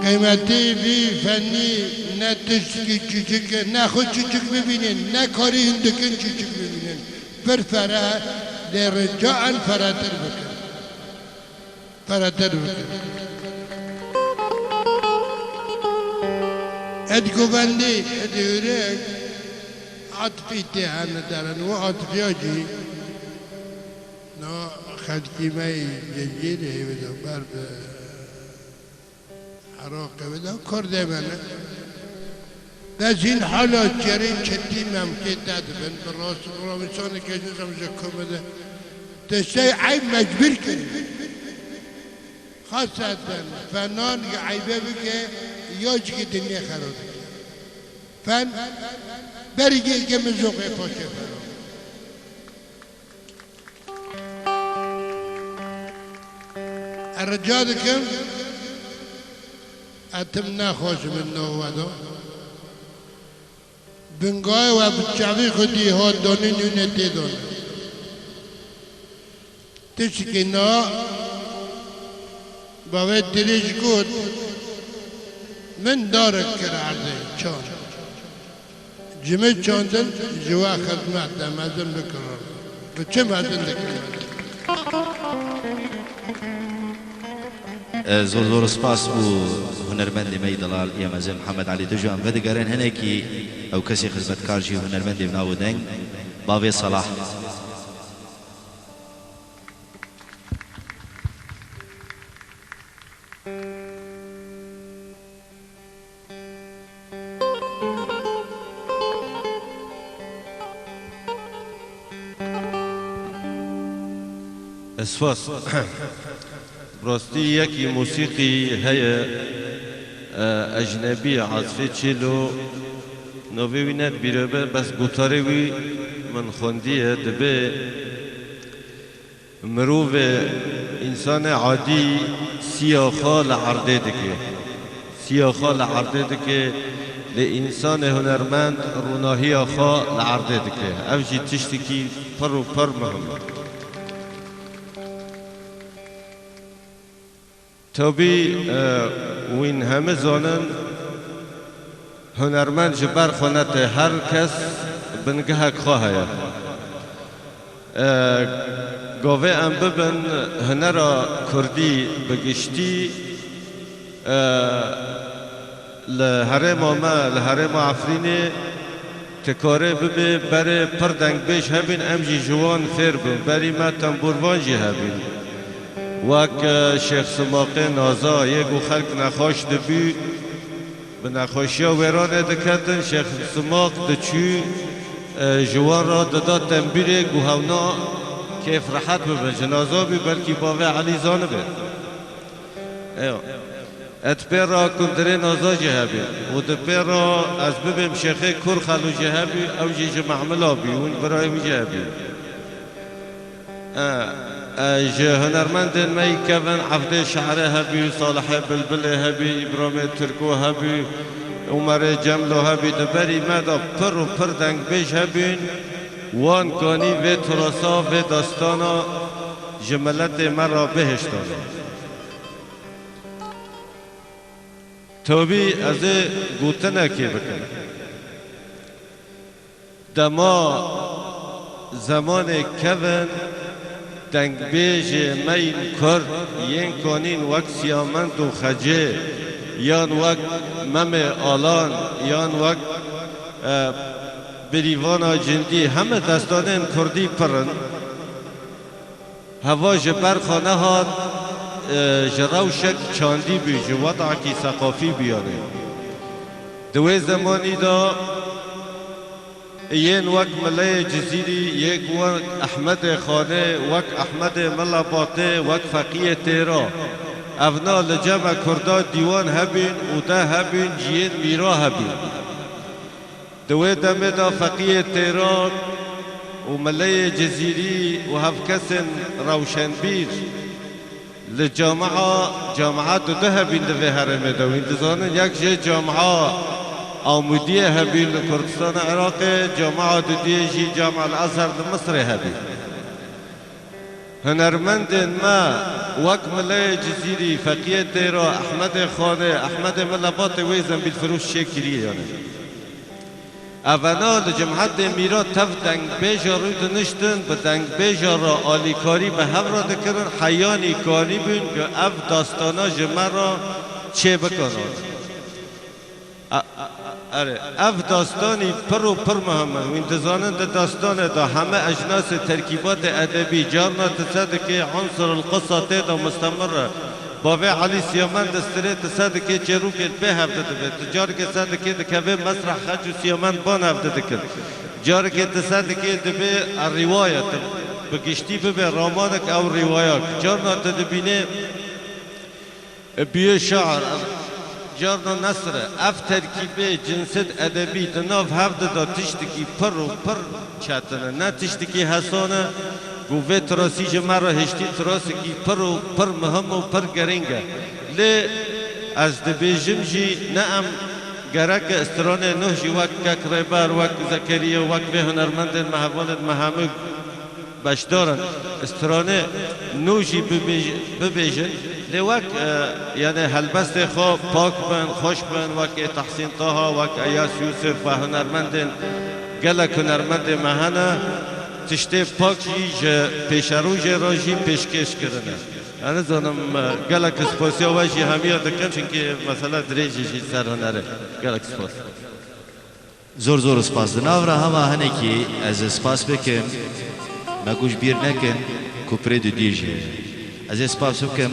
Qîmetê vî fenî ne tiştkî çûçik e, ne xwe çûçik bibînin, ne karî hindikin çûçik bibînin. Pir fereh, lê rica en ferehtir bikin. Ferehtir bikin. Ed govendî, ed hûrek, atfî tê hene derin, û atfiya jî, na xelkî me yê Cizîrê hêvî de ber bi Iraqê wê de Kurdê me ne. Bes hîn hala çêrên çetî memkê te dibin, bi rast û rawîsanê ke ji zem ji ku bide. Tiştê eyb mecbûr kirin. Xaseten fenan ya eybe bike, ya jî ki dinyê xero dike. Fen berî ke min zoqê paşê fenan. Ez rica dikim, ez tim nexweş min nava da. Bingayê we bi çavî xwedî hat danîn hûn ê tê danîn. Tiştekî na, bavê dirêj got, min darek kir erdê çand. Ji min çandin ji we xizmet de mezin bikirin. Tu çi mezin dikî? E, zor zor spas bo hunermendê me yî delal yê mezin Mihemed Elî. Tu jî em vedigerin hinekî ew kesê xizmetkar jî hunermendê bi nav û deng bavê Salah. Esfas. Bi rastî yekî mûsîqî heye, e, ecnebî, azfê çêlo, navê wî ne di bîre be, bes gotarê wî min xwendiye, dibe, Mirovê, însanê adî siya xwe li erdê dike. Siya xwe li erdê dike, lê însanê hunermend rûnahiya xwe li erdê dike. Ev jî tiştekî pir û pir muhim e. Tabî, e, wîn heme zanin, hunermend ji ber xwe nete, her kes bingehek xwe heye. E, gavê em bibin hunera kurdî bi giştî, e, li herêma me, li herêma Efrînê, Tikare bibe berê pir dengbêj hebin, em jî ji wan fêr bin. Berî me tembûrvan jî hebin. Wek, e, Şêx Simaqê Naza, yê ku xelk nexweş dibû, bi nexweşiya wêranê diketin, Şêx Simaq diçû, e, ji wan re dida tembûrê ku hewna kêf rehet bibin. Ji Naza bî, belkî bavê Elî zanibe. Eyo. Et pê re kundirê Naza jî hebî. Û di pê re ez bibêm Şêxê Kurxelû jî hebî, ew jî ji Mehmila bî, hûn birayê wî jî hebî. E, e, ji hunermendên me yî kevin Evdê Şe'rê hebî, Salihê Bilbilê hebî, Îbramê Tirko hebî, Umerê Cemlo hebî, di berî me de pir û pir dengbêj hebîn, wan kanî vê tirasa, vê destana ji miletê me re bihiştane. Tabî ez ê gotinekê bikim. Dema zemanê kevin dengbêjê me yên Kurd yên kanîn wek Siyamend û Xecê yan wek Memê Alan yan wek, e, Birîvana Cindî, heme destanên Kurdî pir in. Heva ji ber xwe nehat, e, ji rewşek çandî bû, ji wedakî seqafî bû yanî. Di wê zemanî de yên wek Mileyê Cizîrî, yê ku wek Ehmedê Xanê, wek Ehmedê Milebatê, wek Feqiyê Têra, evna li cem e Kurda dîwan hebîn û de hebîn, ciyên mîra hebîn. Di wê demê de Feqiyê Têra û Mileyê Cizîrî û hevkesên rewşenbîr li camia, camia dudu hebîn di vê herêmê de. Wîn dizanin, yek jê camia Amûdiyê hebîn li Kurdistana Iraqê, camia dudiyê jî Camia El Ezher li Misirê hebîn. Hunermendên me wek Mileyê Cizîrî, Feqiyê Têra, Ehmedê Xanê, Ehmedê Milebatê wê zembîlfiroş çêkiriye yanî. Evena li Cimhetê Mîra tev dengbêja rûdiniştin, bi dengbêja re alîkarî bi hev re dikirin, heyanî karîbûn ku ev dastana ji me re çêbikin. A, a, erê, ev dastanî pir û pir muhim in. Wîn dizanin di dastanê de heme ecnasê terkîbatê edebî, carna tu se dikê unsur el qisa tê de mustemir e. Bavê Elî Siyamend di stirê tu se dikê çêrokê bê hevdi dibe. Tu carikê se dikê dikevê mesreh xeç û Siyamend ban hevdi dikin. Carikê tu se dikê dibê, e, rîwayet. Bi giştî bibe ramanek ew rîwayak. Carna tu dibînê, e, biyê şair, carna nesr e. Ev terkîbê cinsêt edebî di nav hevdi de tiştekî pir û pir çetin e. Ne tiştekî hesan e. Ku vê tirasî ji me re hiştî tirasekî pir û pir muhim û pir girîng e. Lê ez dibêjim jî ne em gerek e stranê nuh jî wek Kek Rêber, wek Zekeriye, wek vê hunermendên me, hevalên me hemû beşdar in. Stranê nû jî bibêj-, bibêjin. Lê wek, e, yanî helbestê xwe pak bin, xweş bin, wek ê Tehsîn Taha, wek Eyas Yûsif ve hunermendên, gelek hunermendê me hene. Tiştê pak jî ji pêşerojê re jî pêşkêş kirine. Ez nizanim, e, gelek spasiya we jî hemiya dikim, çimkî mesele dirêj e jî ser hunerê. Gelek spas. Zor zor spas. Di nav re hema hinekî ez ê spas bikim. Me ku ji bîr nekin ku pirê dudiyê jî heye. Ez ê spas bikim.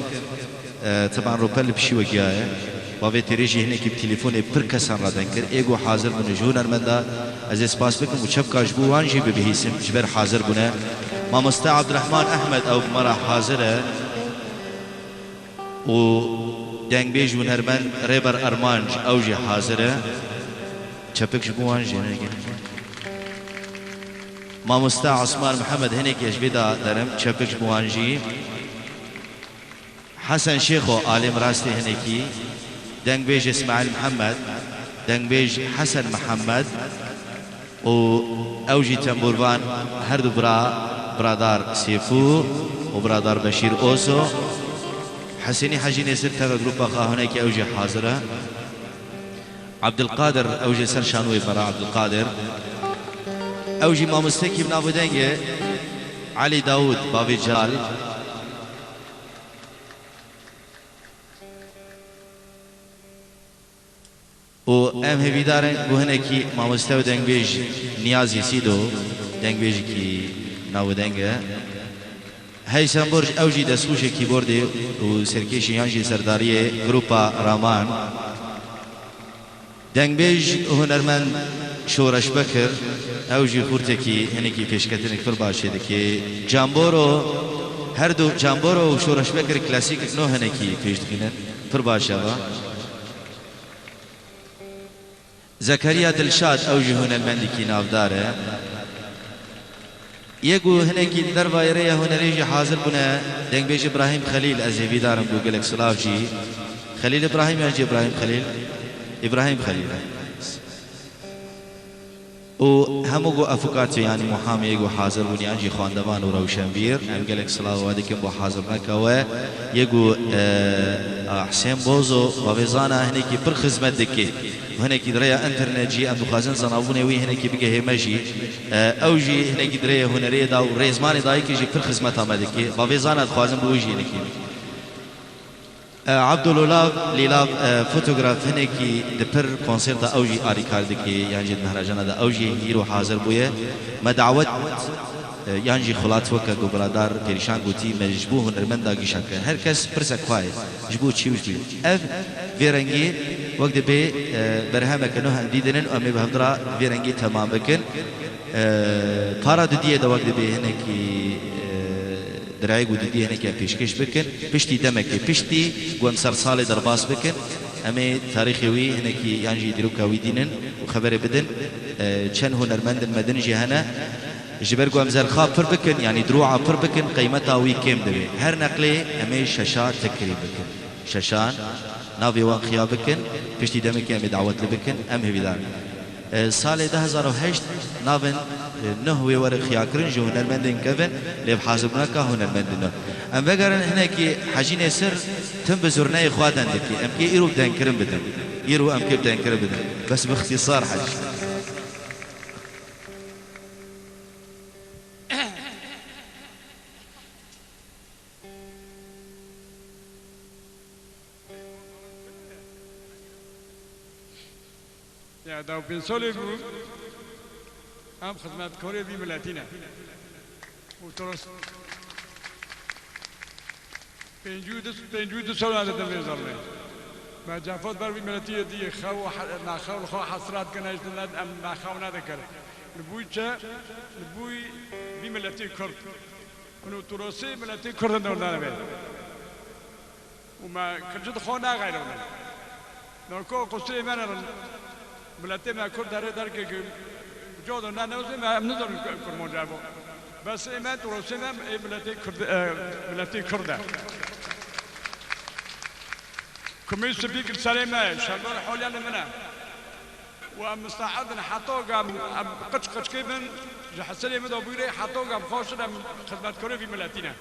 E, teban Rûpel li pişî we giyaye. Bavê Têrê jî hinekî bi telefonê pir kesan re deng kir. Ê ku hazir bûne ji hunermenda ez ê spas bikim û çepka ji bo wan jî bibihîsim ji ber hazir bûne. Mamoste Abdurrahman Ehmed ew bi me re hazir e. Û dengbêj û hunermend Rêber Armanc, ew jî hazir e. Çepik ji bo wan jî hene. Mamoste Osman Mihemed hinekî ji vê de derim, çepik ji bo wan jî. Hesen Şêxo, alêm rastê hinekî. Dengbêj Îsmaîl Mihemed, dengbêj Hesen Mihemed. Û ew jî tembûrvan her du bira, biradar Sêfû û biradar Beşîr Oso. Hesênî Hecî Nêsir teve grupa xwe hinekî ew jî hazir e. Abdulkadir, ew jî ser şanoyê me re Abdulkadir. Ew jî mamostekî bi nav û dengê Elî Dawûd, bavê Celal. Û em hêvîdar in ku hinekî mamoste û dengbêj Niyazî Sîdo, dengbêjekî navûdeng e. Heysem Burc, ew jî destxûşê kîbordê û serkêşî yan jî serdariyê grupa Raman. Dengbêj û hunermend Şoreş Bekir, ew jî xurtekî hinekî pêşketinek pir baş çê dike. Camboro, her du Camboro û Şoreş Bekir klasîk no hinekî pêş dixînin. Pir baş e va. Zekeriya Dilşad, ew jî hunermendekî navdar e. Yê ku hinekî li dervayê rêya hunerê jî hazir bûne, dengbêj Îbrahîm Xelîl, ez hêvîdar im ku gelek silav jî. Xelîl Îbrahîm yan jî Îbrahîm Xelîl? Îbrahîm Xelîl e. Û hemû ku efûkatê, yanî muhamê ku hazir bûn, yan jî xwendevan û rewşenbîr, em gelek silav we dikin bo hazirneka we. Yê ku, e, a, Husên Bozo, bavê Zana hinekî pir xizmet dike. Hinekî di rêya înternet jî em dixwazin zanabûnê wî hinekî bigehê me jî. E, ew jî hinekî di rêya hunerê de û rêzmanê dayikê jî pir xizmeta me dike. Bavê Zana dixwazin bi wî jî hinekî. E, Abdul Lulav, Lîlav, e, fotograf hinekî di pir konserta ew jî alîkar dike, yan jî di mehrajana de ew jî hîro hazir bûye. Me dawet, e, yan jî xulat weke ku biradar Perîşan gotî, me ji bo hunermenda gişa kir. Her kes pirsek xwe ye, ji bo çi û ji bo. Ev vê rengî wek dibê, e, berhemeke nuh em dîdinin û em ê bi hevdira vê rengî temam bikin. E, para dudiyê de wek dibê hinekî, e, Dirayê ku didî hinekî em pêşkêş bikin. Piştî demekê, piştî ku em sersalê derbas bikin, em ê tarîxê wî hinekî yan jî dîroka wî dînin û xeberê bidin, e, çend hunermendin me din jî hene. Ji ber ku em zerxa pir bikin, yanî dirûa pir bikin, qeymeta wî kêm dibe. Her neqlê em ê şeşa tekrî bikin. Şeşan navê wan xiya bikin, piştî demekê em ê dawetli bikin, em hêvîdar in. E, salê du hezar û heşt navên, e, nuh wê were xiyakirin ji hunermendên kevin, lê bi hazirnaka hunermendên nuh. Em vegerin hinekî Hecî Nêsir tim bi zurneyê xwe deng dikî. Em kê îro bi dengkirin bidin. Îro em kê bi dengkirin bidin. Bes bi ixtîsar Hecî. Ya, da û pênc solê bû, em xizmetkarê vî miletî ne. Û toros pêncî û du, pêncî û du solan didim vê zalmê. Me cefat ber vî miletî yê diyê xew û he-, me xew li xwe hesret kir, ne ji ne em me xew nedikir. Li bûy çi? Li bûy vî miletî Kurd. Hûn û torosê miletî Kurd in dewrdan be. Û me kirci di xwe naxeyirîne. Noko qusirê me ne, miletê me Kurd derê derkê ki codo ne newzê me em nizanin Kurmanca bo. Bes ê me, torosê me ê miletê Kurd, e, miletê Kurd e. Kumê spî kir serê me, şerber holya li min e. Û em misteed in heta ku em, em qiç qiçkê bin, ji hisirê min de bûyî rê heta ku em xweş in, em xizmetkarê vî miletî ne.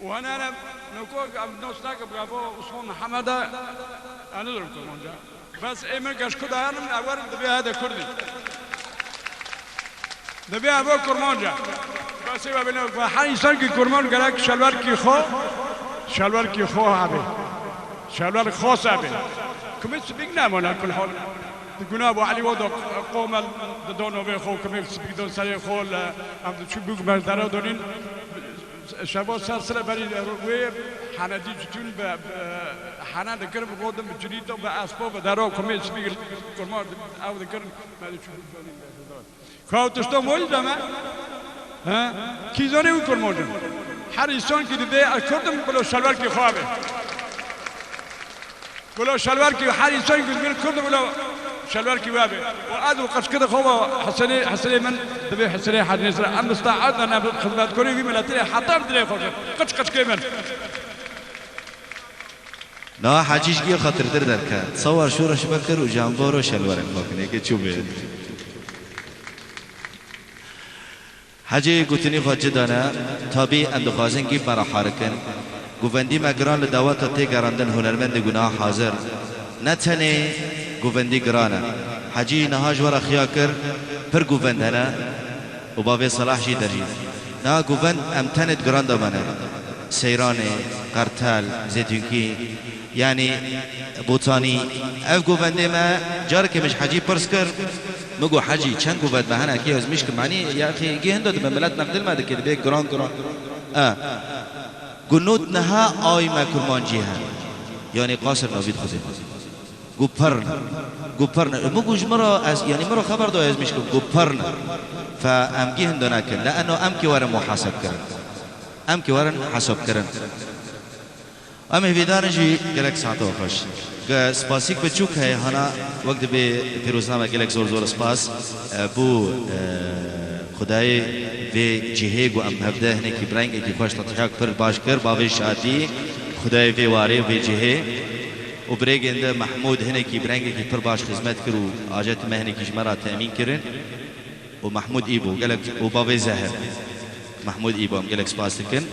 Û hene hene nokok em nos nake bravo Osman Mihemed e, em nizanin Kurmanca. Bes ê min geşku dayanin, ew werin divê hede Kurdî. Divê ev Kurmanca. Bes ê we bine, ve her însan ki Kurman gerek şelwerkî xwe, şelwerkî xwe hebe. Şelwer xos hebe. Kumê spîk nemane kul hal. Di guna bu Elî wo do qomel di do novê xwe, kumê spîk do serê xwe le, em di çû bûk merdera donin. Şeva ser sire berî wê hene dî citûn bi, bi hene dikirin, bi rodin, bi cilîto, bi espo, bi dero, kumê spî kurma ew dikirin, me diçû bûk zanîn. Ka ew tişto moyî de me? He? Kî zanî ew kurmacin? Her însan ki dibê ez Kurd im, bilo şelwerkî xwe be. Bilo şelwerkî her însan ki dibê Kurd im, bilo şelwerkî we be. Û ez û qirçkidê xwe ve Hesenê, Hesenê min dibê Hesenê Hecî Nêsir. Em misteed ne, em xizmetkarê vî miletî ne, heta em dilê xwe ji qiç qiçkê min. Na Hecî ji gî xatirtir derke. Sawar şoreş me kir û ji em varo şelwerek xwe kinê ke çû bê. Hecî gotinî xwe ci dane, tabî em dixwazin gî me re harikin. Govendî me giran li daweta têgerandin hunermendê gunaha hazir. Ne tenê govendî giran e. Hecî niha ji we re xiya kir, pir govend hene û bavê Selah jî derî. Niha govend em tenê di giran de me ne. Seyranê, Qertel, Zêtûnkî, Yanî Botanî, ev govendê me, carekê min ji Hecî pirs kir, min got, Hecî, çend govend me hene, kê ez mişkim, manî, ya xê, gê hindo dibe, milet neqdil me dike, dibê giran, giran. E, got, not niha ay me kurmancî he. Yanî qasir navî di Xwedê. Got, pir ne. Got, pir ne. Min got, ji min re, ez, yanî min re xeber da, ez mişkim, got, pir ne. Fe em gê hindo nekin. Le eno em kê werin muhaseb kirin. Em kê werin hesab kirin. Em hêvîdar in jî gelek saeta xweş. Ge spasîk biçûk heye hana wek dibê pîrozname gelek zor zor spas, e, bû, e, Xwedayê vê cihê ku em hevde hinekî bi rengekî xweş tethiyak pir baş kir, bavê şadî, Xwedayê vê warê vê cihê û birêgên de Mehmûd hinekî bi rengekî pir baş xizmet kir û acetê me hinekî ji me re temîn kirin. û Mehmûd Îbo, gelek û bavê Zehir. Mehmûd Îbo, em gelek spas dikin.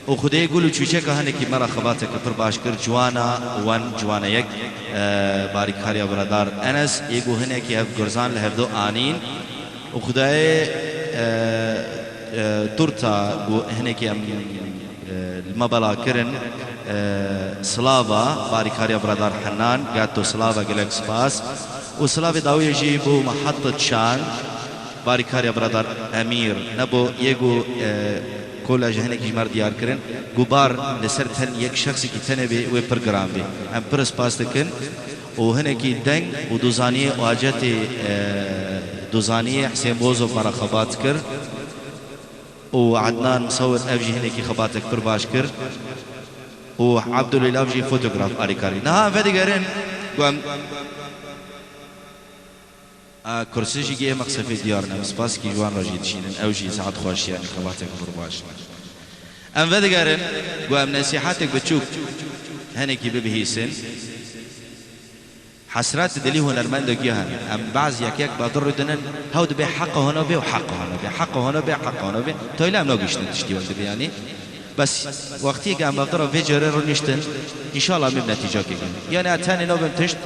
Û Xwedê gul û çûçeka hinekî me re xebateke pir baş kir. Ciwana wan, ciwana yek, e, barîkariya biradar Enes, ê ku hinekî ev gurzan li hevdo anîn. Û Xwedayê, e, e, turta ku hinekî em Li me bela kirin, e, silava, barîkariya biradar Henan, gato silava, gelek spas. Û silavê dawiyê jî bo Mehatta Çand, barîkariya biradar Emîr, ne bo yê ku, e, kola ji hinekî ji me re diyar kirin, ku bar li ser ten yek şexsekî tenê bê, wê pir giran bê. Em pir spas dikin. Û hinekî deng û dozaniyê û acetê, e, dozaniyê Husên Bozo me re xebat kir. û Ednan Misawir, ev jî hinekî xebatek pir baş kir. Û Abdulîlav jî fotograf alîkarî. Niha em vedigerin ku em, a, kursî jî gê mexsefê diyar ne. Em spaskî ji wan re jî dişînin. Ew jî saet xweş, yanî xebatek pir baş. Em vedigerin ku em nesîhetek biçûk hinekî bibihîsin. Hesret di dilî hunermenda giya hene. Em bazî yek yek badir rûdinin, hew dibê heqa hona bê û heqa hona bê, heqa hona bê, heqa hona bê. Tayla em nagihîştin tiştî wek dibê yanî. Bes wextiyê ke em bavdira vê carê rûniştin, înşallah em ê bi netîcakê gin. Yanî ez tenê nabim tişt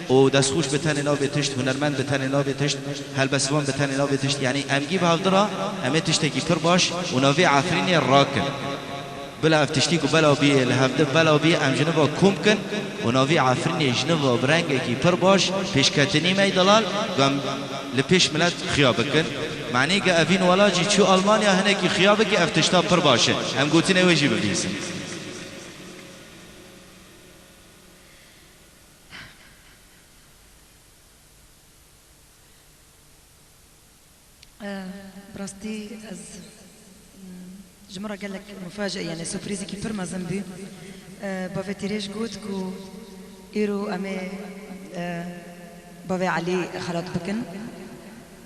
û destxweş bi tenê nabê tişt, hunermend bi tenê nabê tişt, helbestvan bi tenê nabê tişt. Yanî em gî bavdira em ê tiştekî pir baş û navê Efrînê rakin. Bila ev tiştî ku bela bî, li hevdi bela bî, em ji niva kom kin û navî Efrînê ji niva bi rengekî pir baş pêşketinî me delal, ku em li pêş milet xuya bikin. Manî ge evîn wela jî çû Almanya hinekî xuya bike, ev tişta pir baş e. Em gotinê wê jî bibîsin. Eh, bi rastî ez, mm, ji min re gelek muface, yani surprîzekî pir mezin bû. Eh, bavê Tîrêj got ku îro em ê, eh, bavê Elî xelat bikin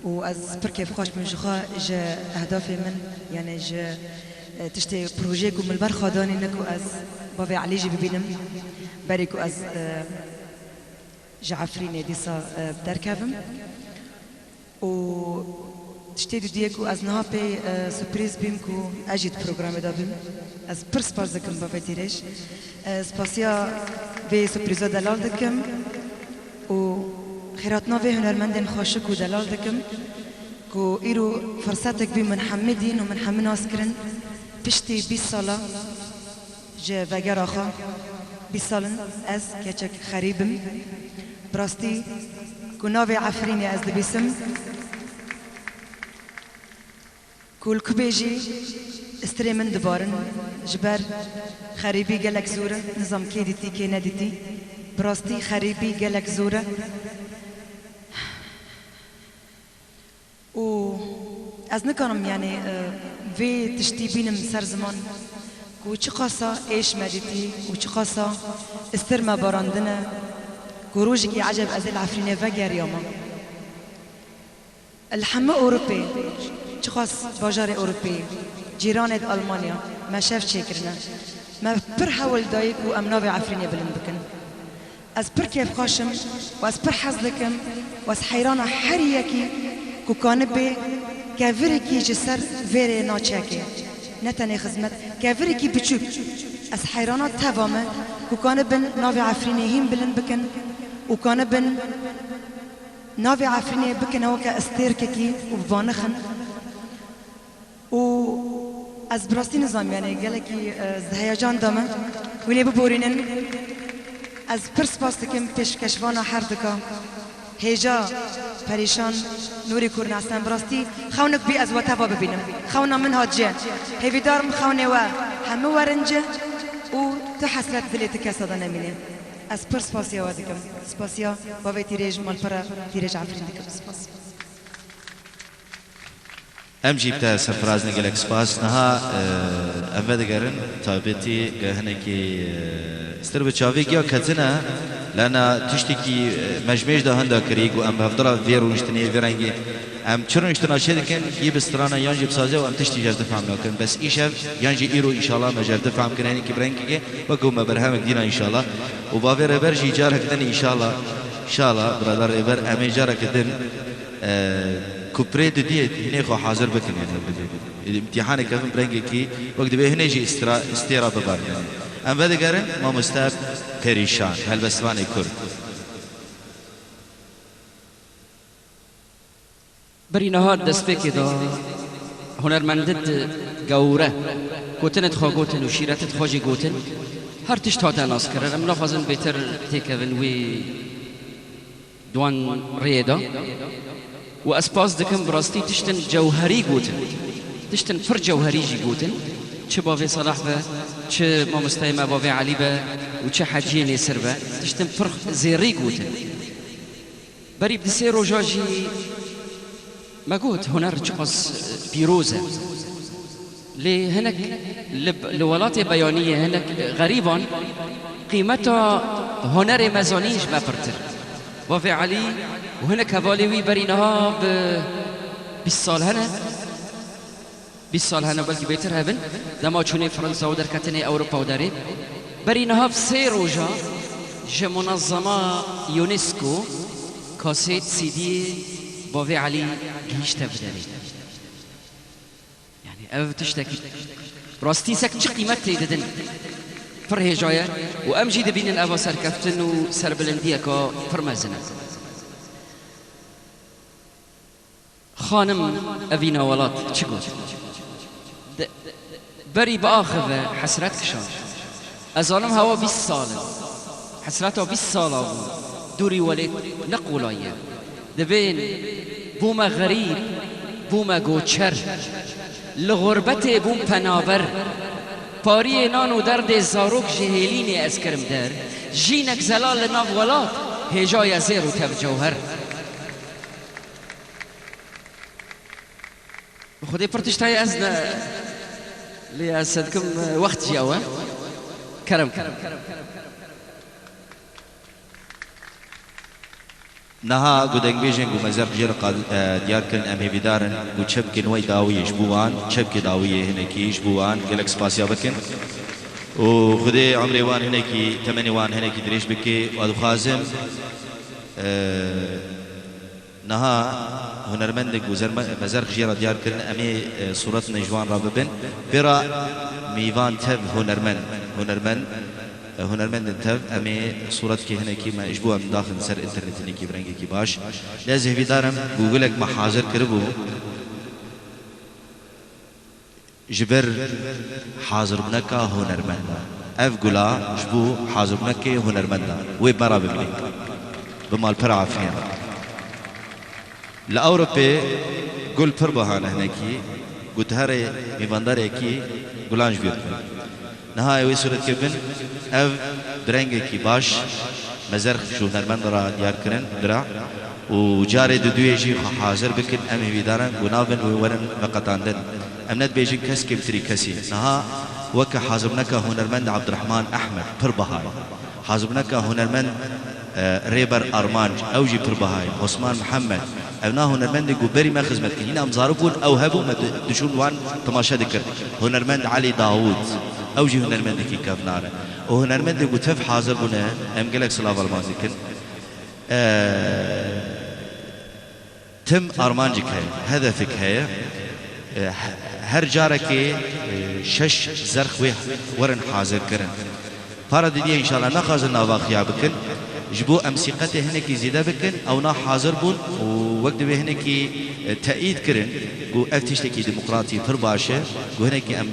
û ez pir kêfxweş bûm ji xwe, ji ehdafê min, yani ji, eh, tiştê projeyê ku min li ber xwe danîne ku ez bavê Elî jî bibînim, berê ku ez, eh, ji Efrînê dîsa, eh, derkevim. Û tiştê dudiyê ku ez niha pê, e, surprîz bîm ku ez jî di programê de bim. Ez pir spas dikim bavê Tîrêj. E, spasiya vê surprîza delal dikim û xêrhatina vê hunermendên xweşik û delal dikim ku îro firsetek bî min hemî dîn û min hemî nas kirin piştî bîst sala. Ji vegera xwe bîst sal in ez keçek xerîb im. Bi rastî ku navê Efrînê ez dibîsim, ku li kubê jî stirê min dibarin, ji ber xerîbî gelek zor e, nizam kê dîtî, kê nedîtî. Bi rastî xerîbî gelek zor e. Û ez nikarim, yani, e, vê tiştî bînim ser ziman ku çiqasa êş me dîtî û çiqasa stir me barandine, ku rojekî eceb ez ê li Efrînê vegeriyama. Li hemû Ewropê, çiqas bajarê Ewropê, cîranê di Almanya me şev çêkirine. Me pir hewl dayî ku em navê Efrînê bilind bikin. Ez pir kêfxweş im û ez pir hez dikim û ez heyrana her yekî ku kanibê kevirekî ji ser vê rê naçekê. Ne tenê xizmet, kevirekî biçûk. Ez heyrana teva me ku kanibin navê Efrînê hîn bilind bikin û kanibin navê Efrînê bikin weke stêrkekî û bivanixin. Û ez bi rastî nizam, yani gelekî, e, ez di heyecan de me. Hûn ê biborînin. Ez pir spas dikim pêşkeşvana her dika. Hêja, perîşan, Nûrî Kurnaslan, bi rastî xewnek bî ez we teva bibînim. Xewna min hat ci. Hêvîdar im xewnê we hemû werin ci û tu hesret dilê tu kesa de nemîne. Ez pir spasiya we dikim. Spasiya bavê Tîrêj, malpera Tîrêj Efrîn dikim. Spas. Em jî te serfiraz ne, gelek spas. Niha, e, em vedigerin, taybetî ge hinekî, e, stir bi çavê giya ketine, lena tiştekî, e, me ji mêj de hinda kirî ku em bi hevdira vê rûniştinê, vê rengî, em çi rûniştina çê dikin, yî bi strana yan jî bi sazê û em tiştî jevdifam nakin. Bes îşev yan jî îro înşallah me jevdif fam kirin, hinekî bi rengekê wekî me berhemek dîna înşallah. Û bavê rêber jî carek din înşallah, înşallah, birada rêber, em ê careke din, e, ku pirê didiyê hinê xwe hazir bikin, yani, bidê. Îmtîhanê kevin bi rengekî wek divê hinê jî îstira-, îstêra bibarînin. Em vedigerin mamoste Perîşan, helbestvanê Kurd. Berî niha destpêkê de hunermendit gewre gotinê xwe gotin û şîretê xwe jî gotin. Her tişt hate naskirin. Em naxwazin bêtir têkevin wî di wan rêyê de. Û ez spas dikim, bi rastî tiştin cewherî gotin. Tiştin pir cewherî jî gotin. Çi bavê Salah be, çi mamosteyê me bavê Elî be û çi Heciyê Nêsir be. Tiştin pir zêrî gotin. Berî bi sê roja jî me got, huner çiqas pîroz e. Lê hinek li, li welatê beyaniyê hinek xerîban qîmeta hunerê me zanîn ji me pirtir. Bavê Elî û hinek hevalê wî berî niha bi bîst sal hene. Bîst sal hene, belkî bêtir hebin, dema çûnê Fransa û derketinê Ewropa û derê. Berî niha bi sê roja Ji munezema UNESCO kasêt C D'yê Bavê Elî gihîşte bi derê. Yani ev tiştekî rastî sek çi qîmet tê didin pir hêja ye û em jî dibînin eva serkeftin û serbilindiyeka pir mezin e. Xanim Evîna Welat çi got? De, berî biaxive hesret kişand. Ez zanim hewa bîst sal in. Hesreta bîst sala bû. Dûrî welêt ne qolay ye. Dibên bûme xerîb, bûme goçer. Li xurbetê bûm penaber. Pariyê nan û derdê zarok ji hêlînê ez kirim der. Jînek zelal li nav welat, hêja ye zêr û tev cewher. Xwedê pir tişt heye ez ne, lê ez sedikim wext jî ew e. Kerem, kerem. Niha ku dengbêjên ku me zerx jê re qal-, e, diyar kirin, em hêvîdar in ku çepkên we dawiyê ji bo wan, çepkê dawiyê hinekî ji bo wan gelek spasiya bikin. Û Xwedê emrê wan hinekî, temenê wan hinekî dirêj bike. Û ez dixwazim, e, Niha hunermendek û zerme-, me zerx jê re diyar kirin, em ê, e, sûretine ji wan re bibin. Pê re mîvan tev hunermend, hunermend, e, hunermendên tev, em ê sûretkê hinekî me ji bo em daxin ser înternetê hinekî bi rengekî baş. Lê ez hêvîdar im ku gelek me hazir kiribû. Ji ber hazirbûneka hunermenda. Ev gula ji bo hazirbûnekê hunermenda. Wê bera bimîne. Bi malpera Efrînê re. Li Ewropê gul pir biha ne hinekî. Ku tu herê mîvandarekî gulan ji bîr bike. Niha ew ê sûret kiribin, ev bi rengekî baş me zerx ji hunermend re diyar kirin, bira. Û carê diduyê jî xwe hazir bikin, em hêvîdar in ku nabin wê werin veqetandin. Em ne dibêjin kes kêmtirî kesî. Niha weke hazirneka hunermend Abdurrahman Ahmed pir biha ye. Hazirneka hunermend, e, Rêber Armanc, ew jî pir biha ye. Osman Mihemed, ev na hunermendê ku berî me xizmet kir. Hîna em zarok bûn, ew hebû, me di-, diçûn wan temaşe dikir. Hunermend Elî Dawûd, ew jî hunermendekî kevnar e. Û hunermendê ku tev hazir bûne, em gelek silav armanc dikin. E, tim armancik heye, hedefik heye. E, he-, her carekê, e, şeş zerx wê werin hazir kirin. Para didiyê înşallah naxwazin nava xiya bikin. Ji bo em sîqetê hinekî zêde bikin, ew na hazir bûn û wek divê hinekî, e, teyîd kirin ku ev tiştekî demokratî pir baş e, ku hinekî em, e,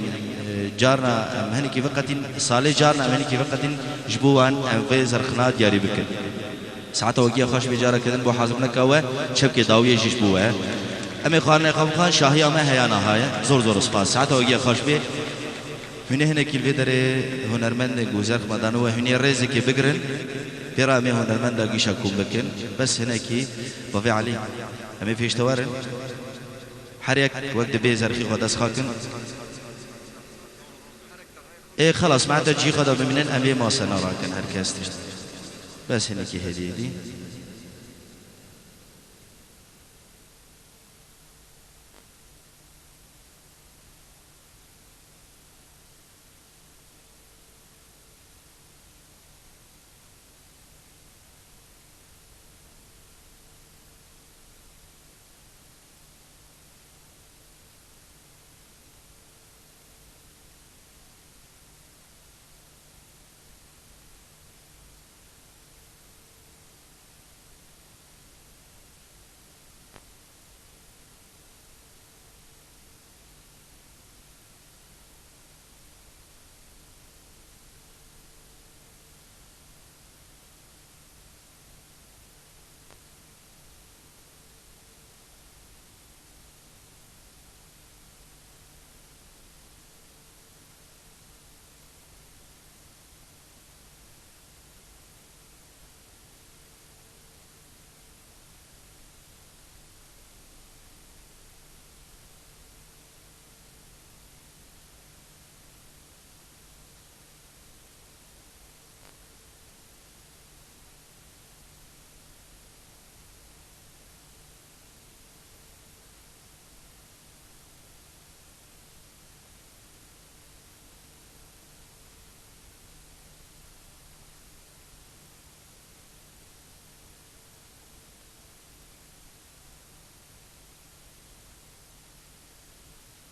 carna em hinekî veqetîn, salê carna em hinekî veqetîn ji bo wan em vê zerxina diyarî bikin. Saeta we giya xweş bê, careke din bo hazirneka we, çepkê dawiyê jî ji bo we. Em ê xwarinê xwe bixwin, şahiya me heya niha ye. Zor zor spas. Saeta we giya xweş bê. Hûn ê hinekî li vê derê hunermendên ku zerx me dane we, hûn ê rêzekê bigirin. Pê re em ê hunermenda gîşa kom bikin. Bes hinekî, bavê Elî, em ê pêş te werin. Her yek wek dibê zerxî xwe dest xwe kin. Ê, xelas, me heta cî xwe de bimînin, em ê masena rakin, her kes tişt. Bes hinekî hêdî hêdî.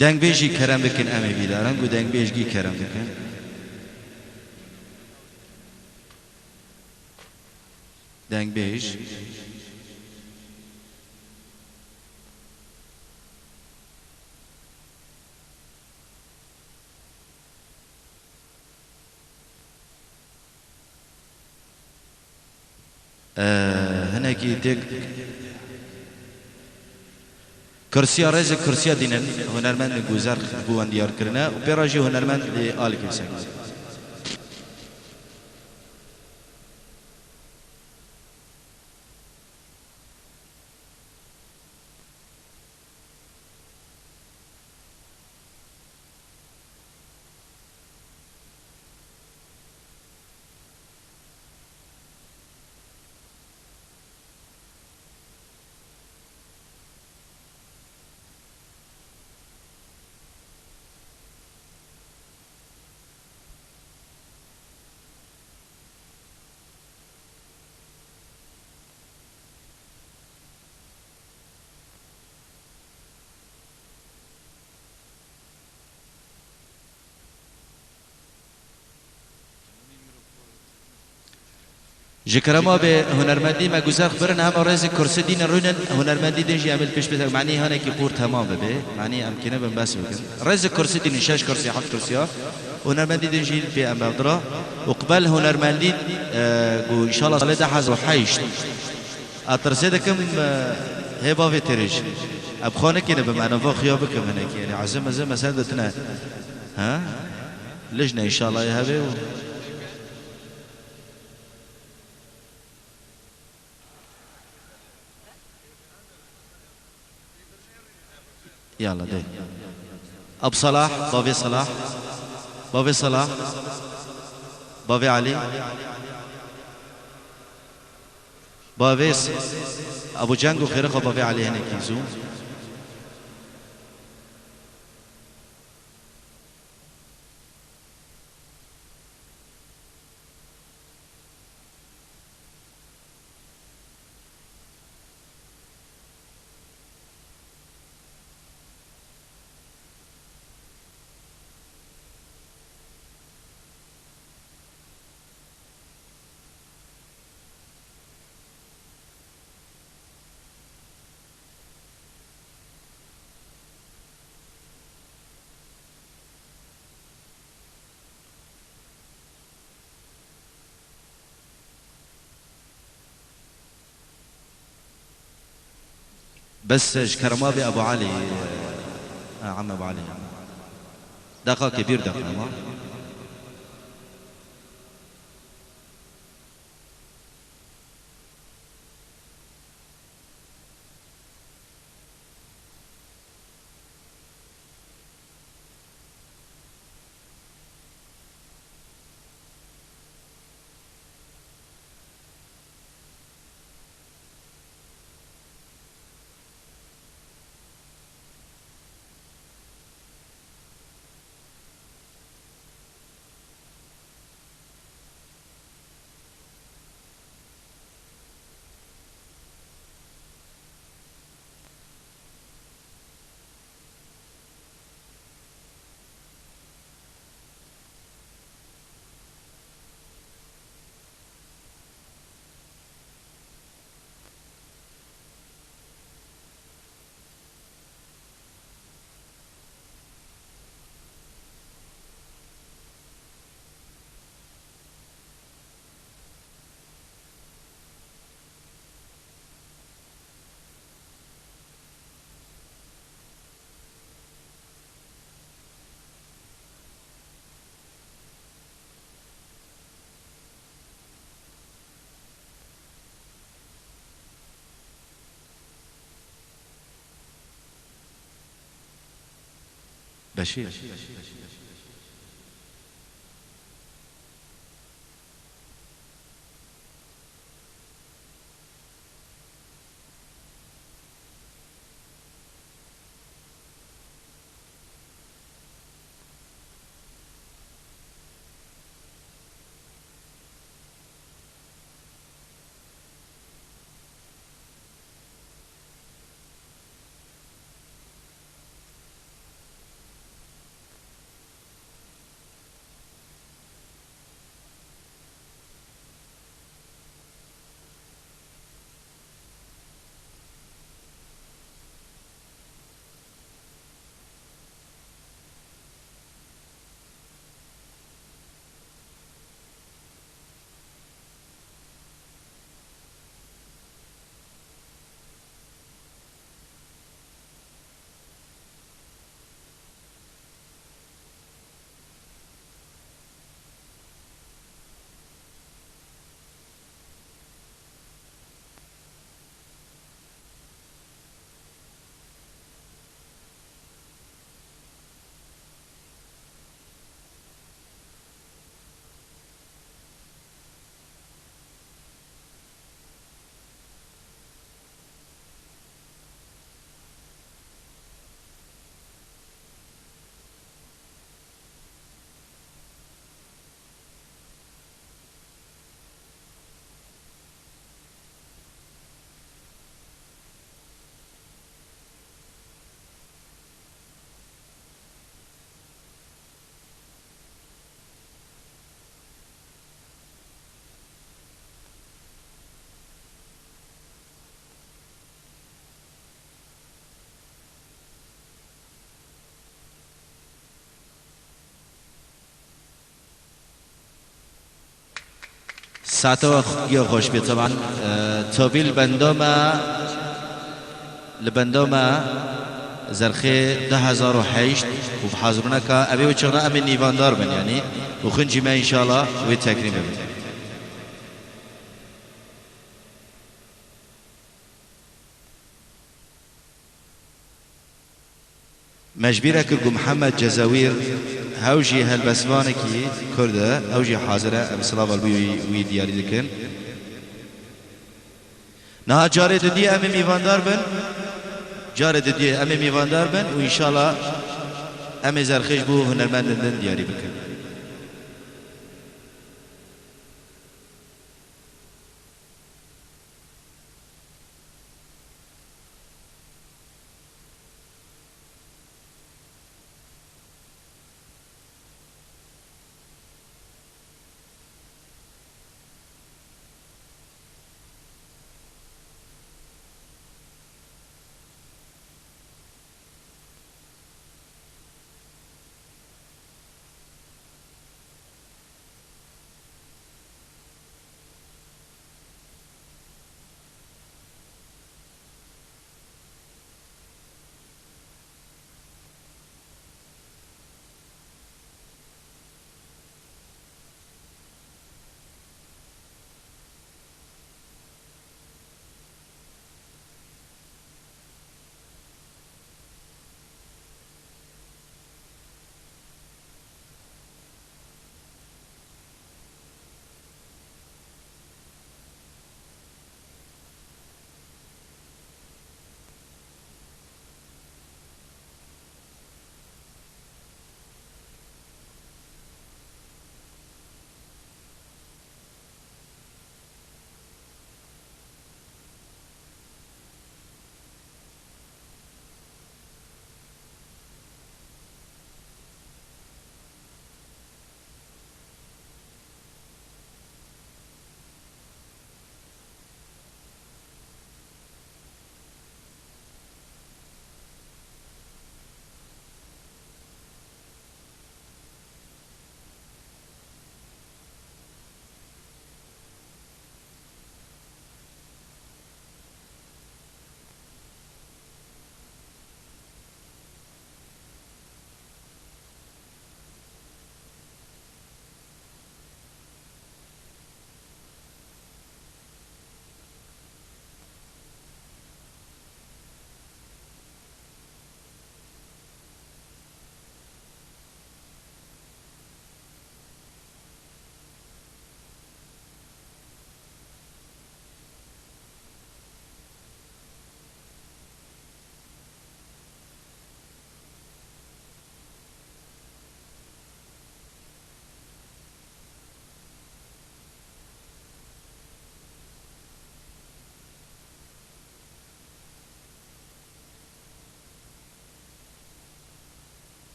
Dengbêjî kerem bikin, em ê bîdarin ku dengbêjgî kerem bikin. Dengbêj. Ee, hinekî têk kursiya rêzê kursiya dînin, hunermendên ku zerx bû wan diyar kirine û pê re jî hunermend lê alîkî sekin. Ji kerema bê hunermendî me guzer xbirin hema rêzê kursî dînin rûnin, hunermendî din jî em ê li pêş bêtek. Manî hanekî qûr temam bibe. Manî em kêne bin bes bikin. Rêzê kursî dînin şeş kursî, heft kursiya. Hunermendî din jî pê em bevdira. Û qbel hunermendî, e, ku înşallah salê du hezar û heşt. A tirsê dikim, e, hê bavê têrê jî. Em xwe nekêne bim, em va xuya bikim hinekî. Yanî ezim, ezim, mesele de tine. Ha? Lijne înşallah hebe û Yala de. Ab Salah, bavê Salah. Bavê Salah. Bavê Ali. Bavê S-, Abu Cengo xêrê xwe bavê Ali hinekî zû. Bes ji kerema bê Ebu Elî, e, em Ebu Elî. Deqa kebîr deqa ma. Beşîr. Saeta we xu-, ya xweş bê, teban. E, Tavîl bendame, li bendame Zerxê du hezar û heşt û bi hazirûneka evê û çixna em ê nîvandar bin, yanî û xwin jî me înşallah wê tekrîm bibin. Me ji bîr kir ku Mihemed Cezewîr, hew jî helbestvanekî Kurd e, ew jî hazir e, em silav li wî, wî diyarî dikin. Niha carê didiyê em ê mîvandar bin, carê didiyê em ê mîvandar bin û înşallah em ê Zerxê ji bo hunermendên din diyarî bikin.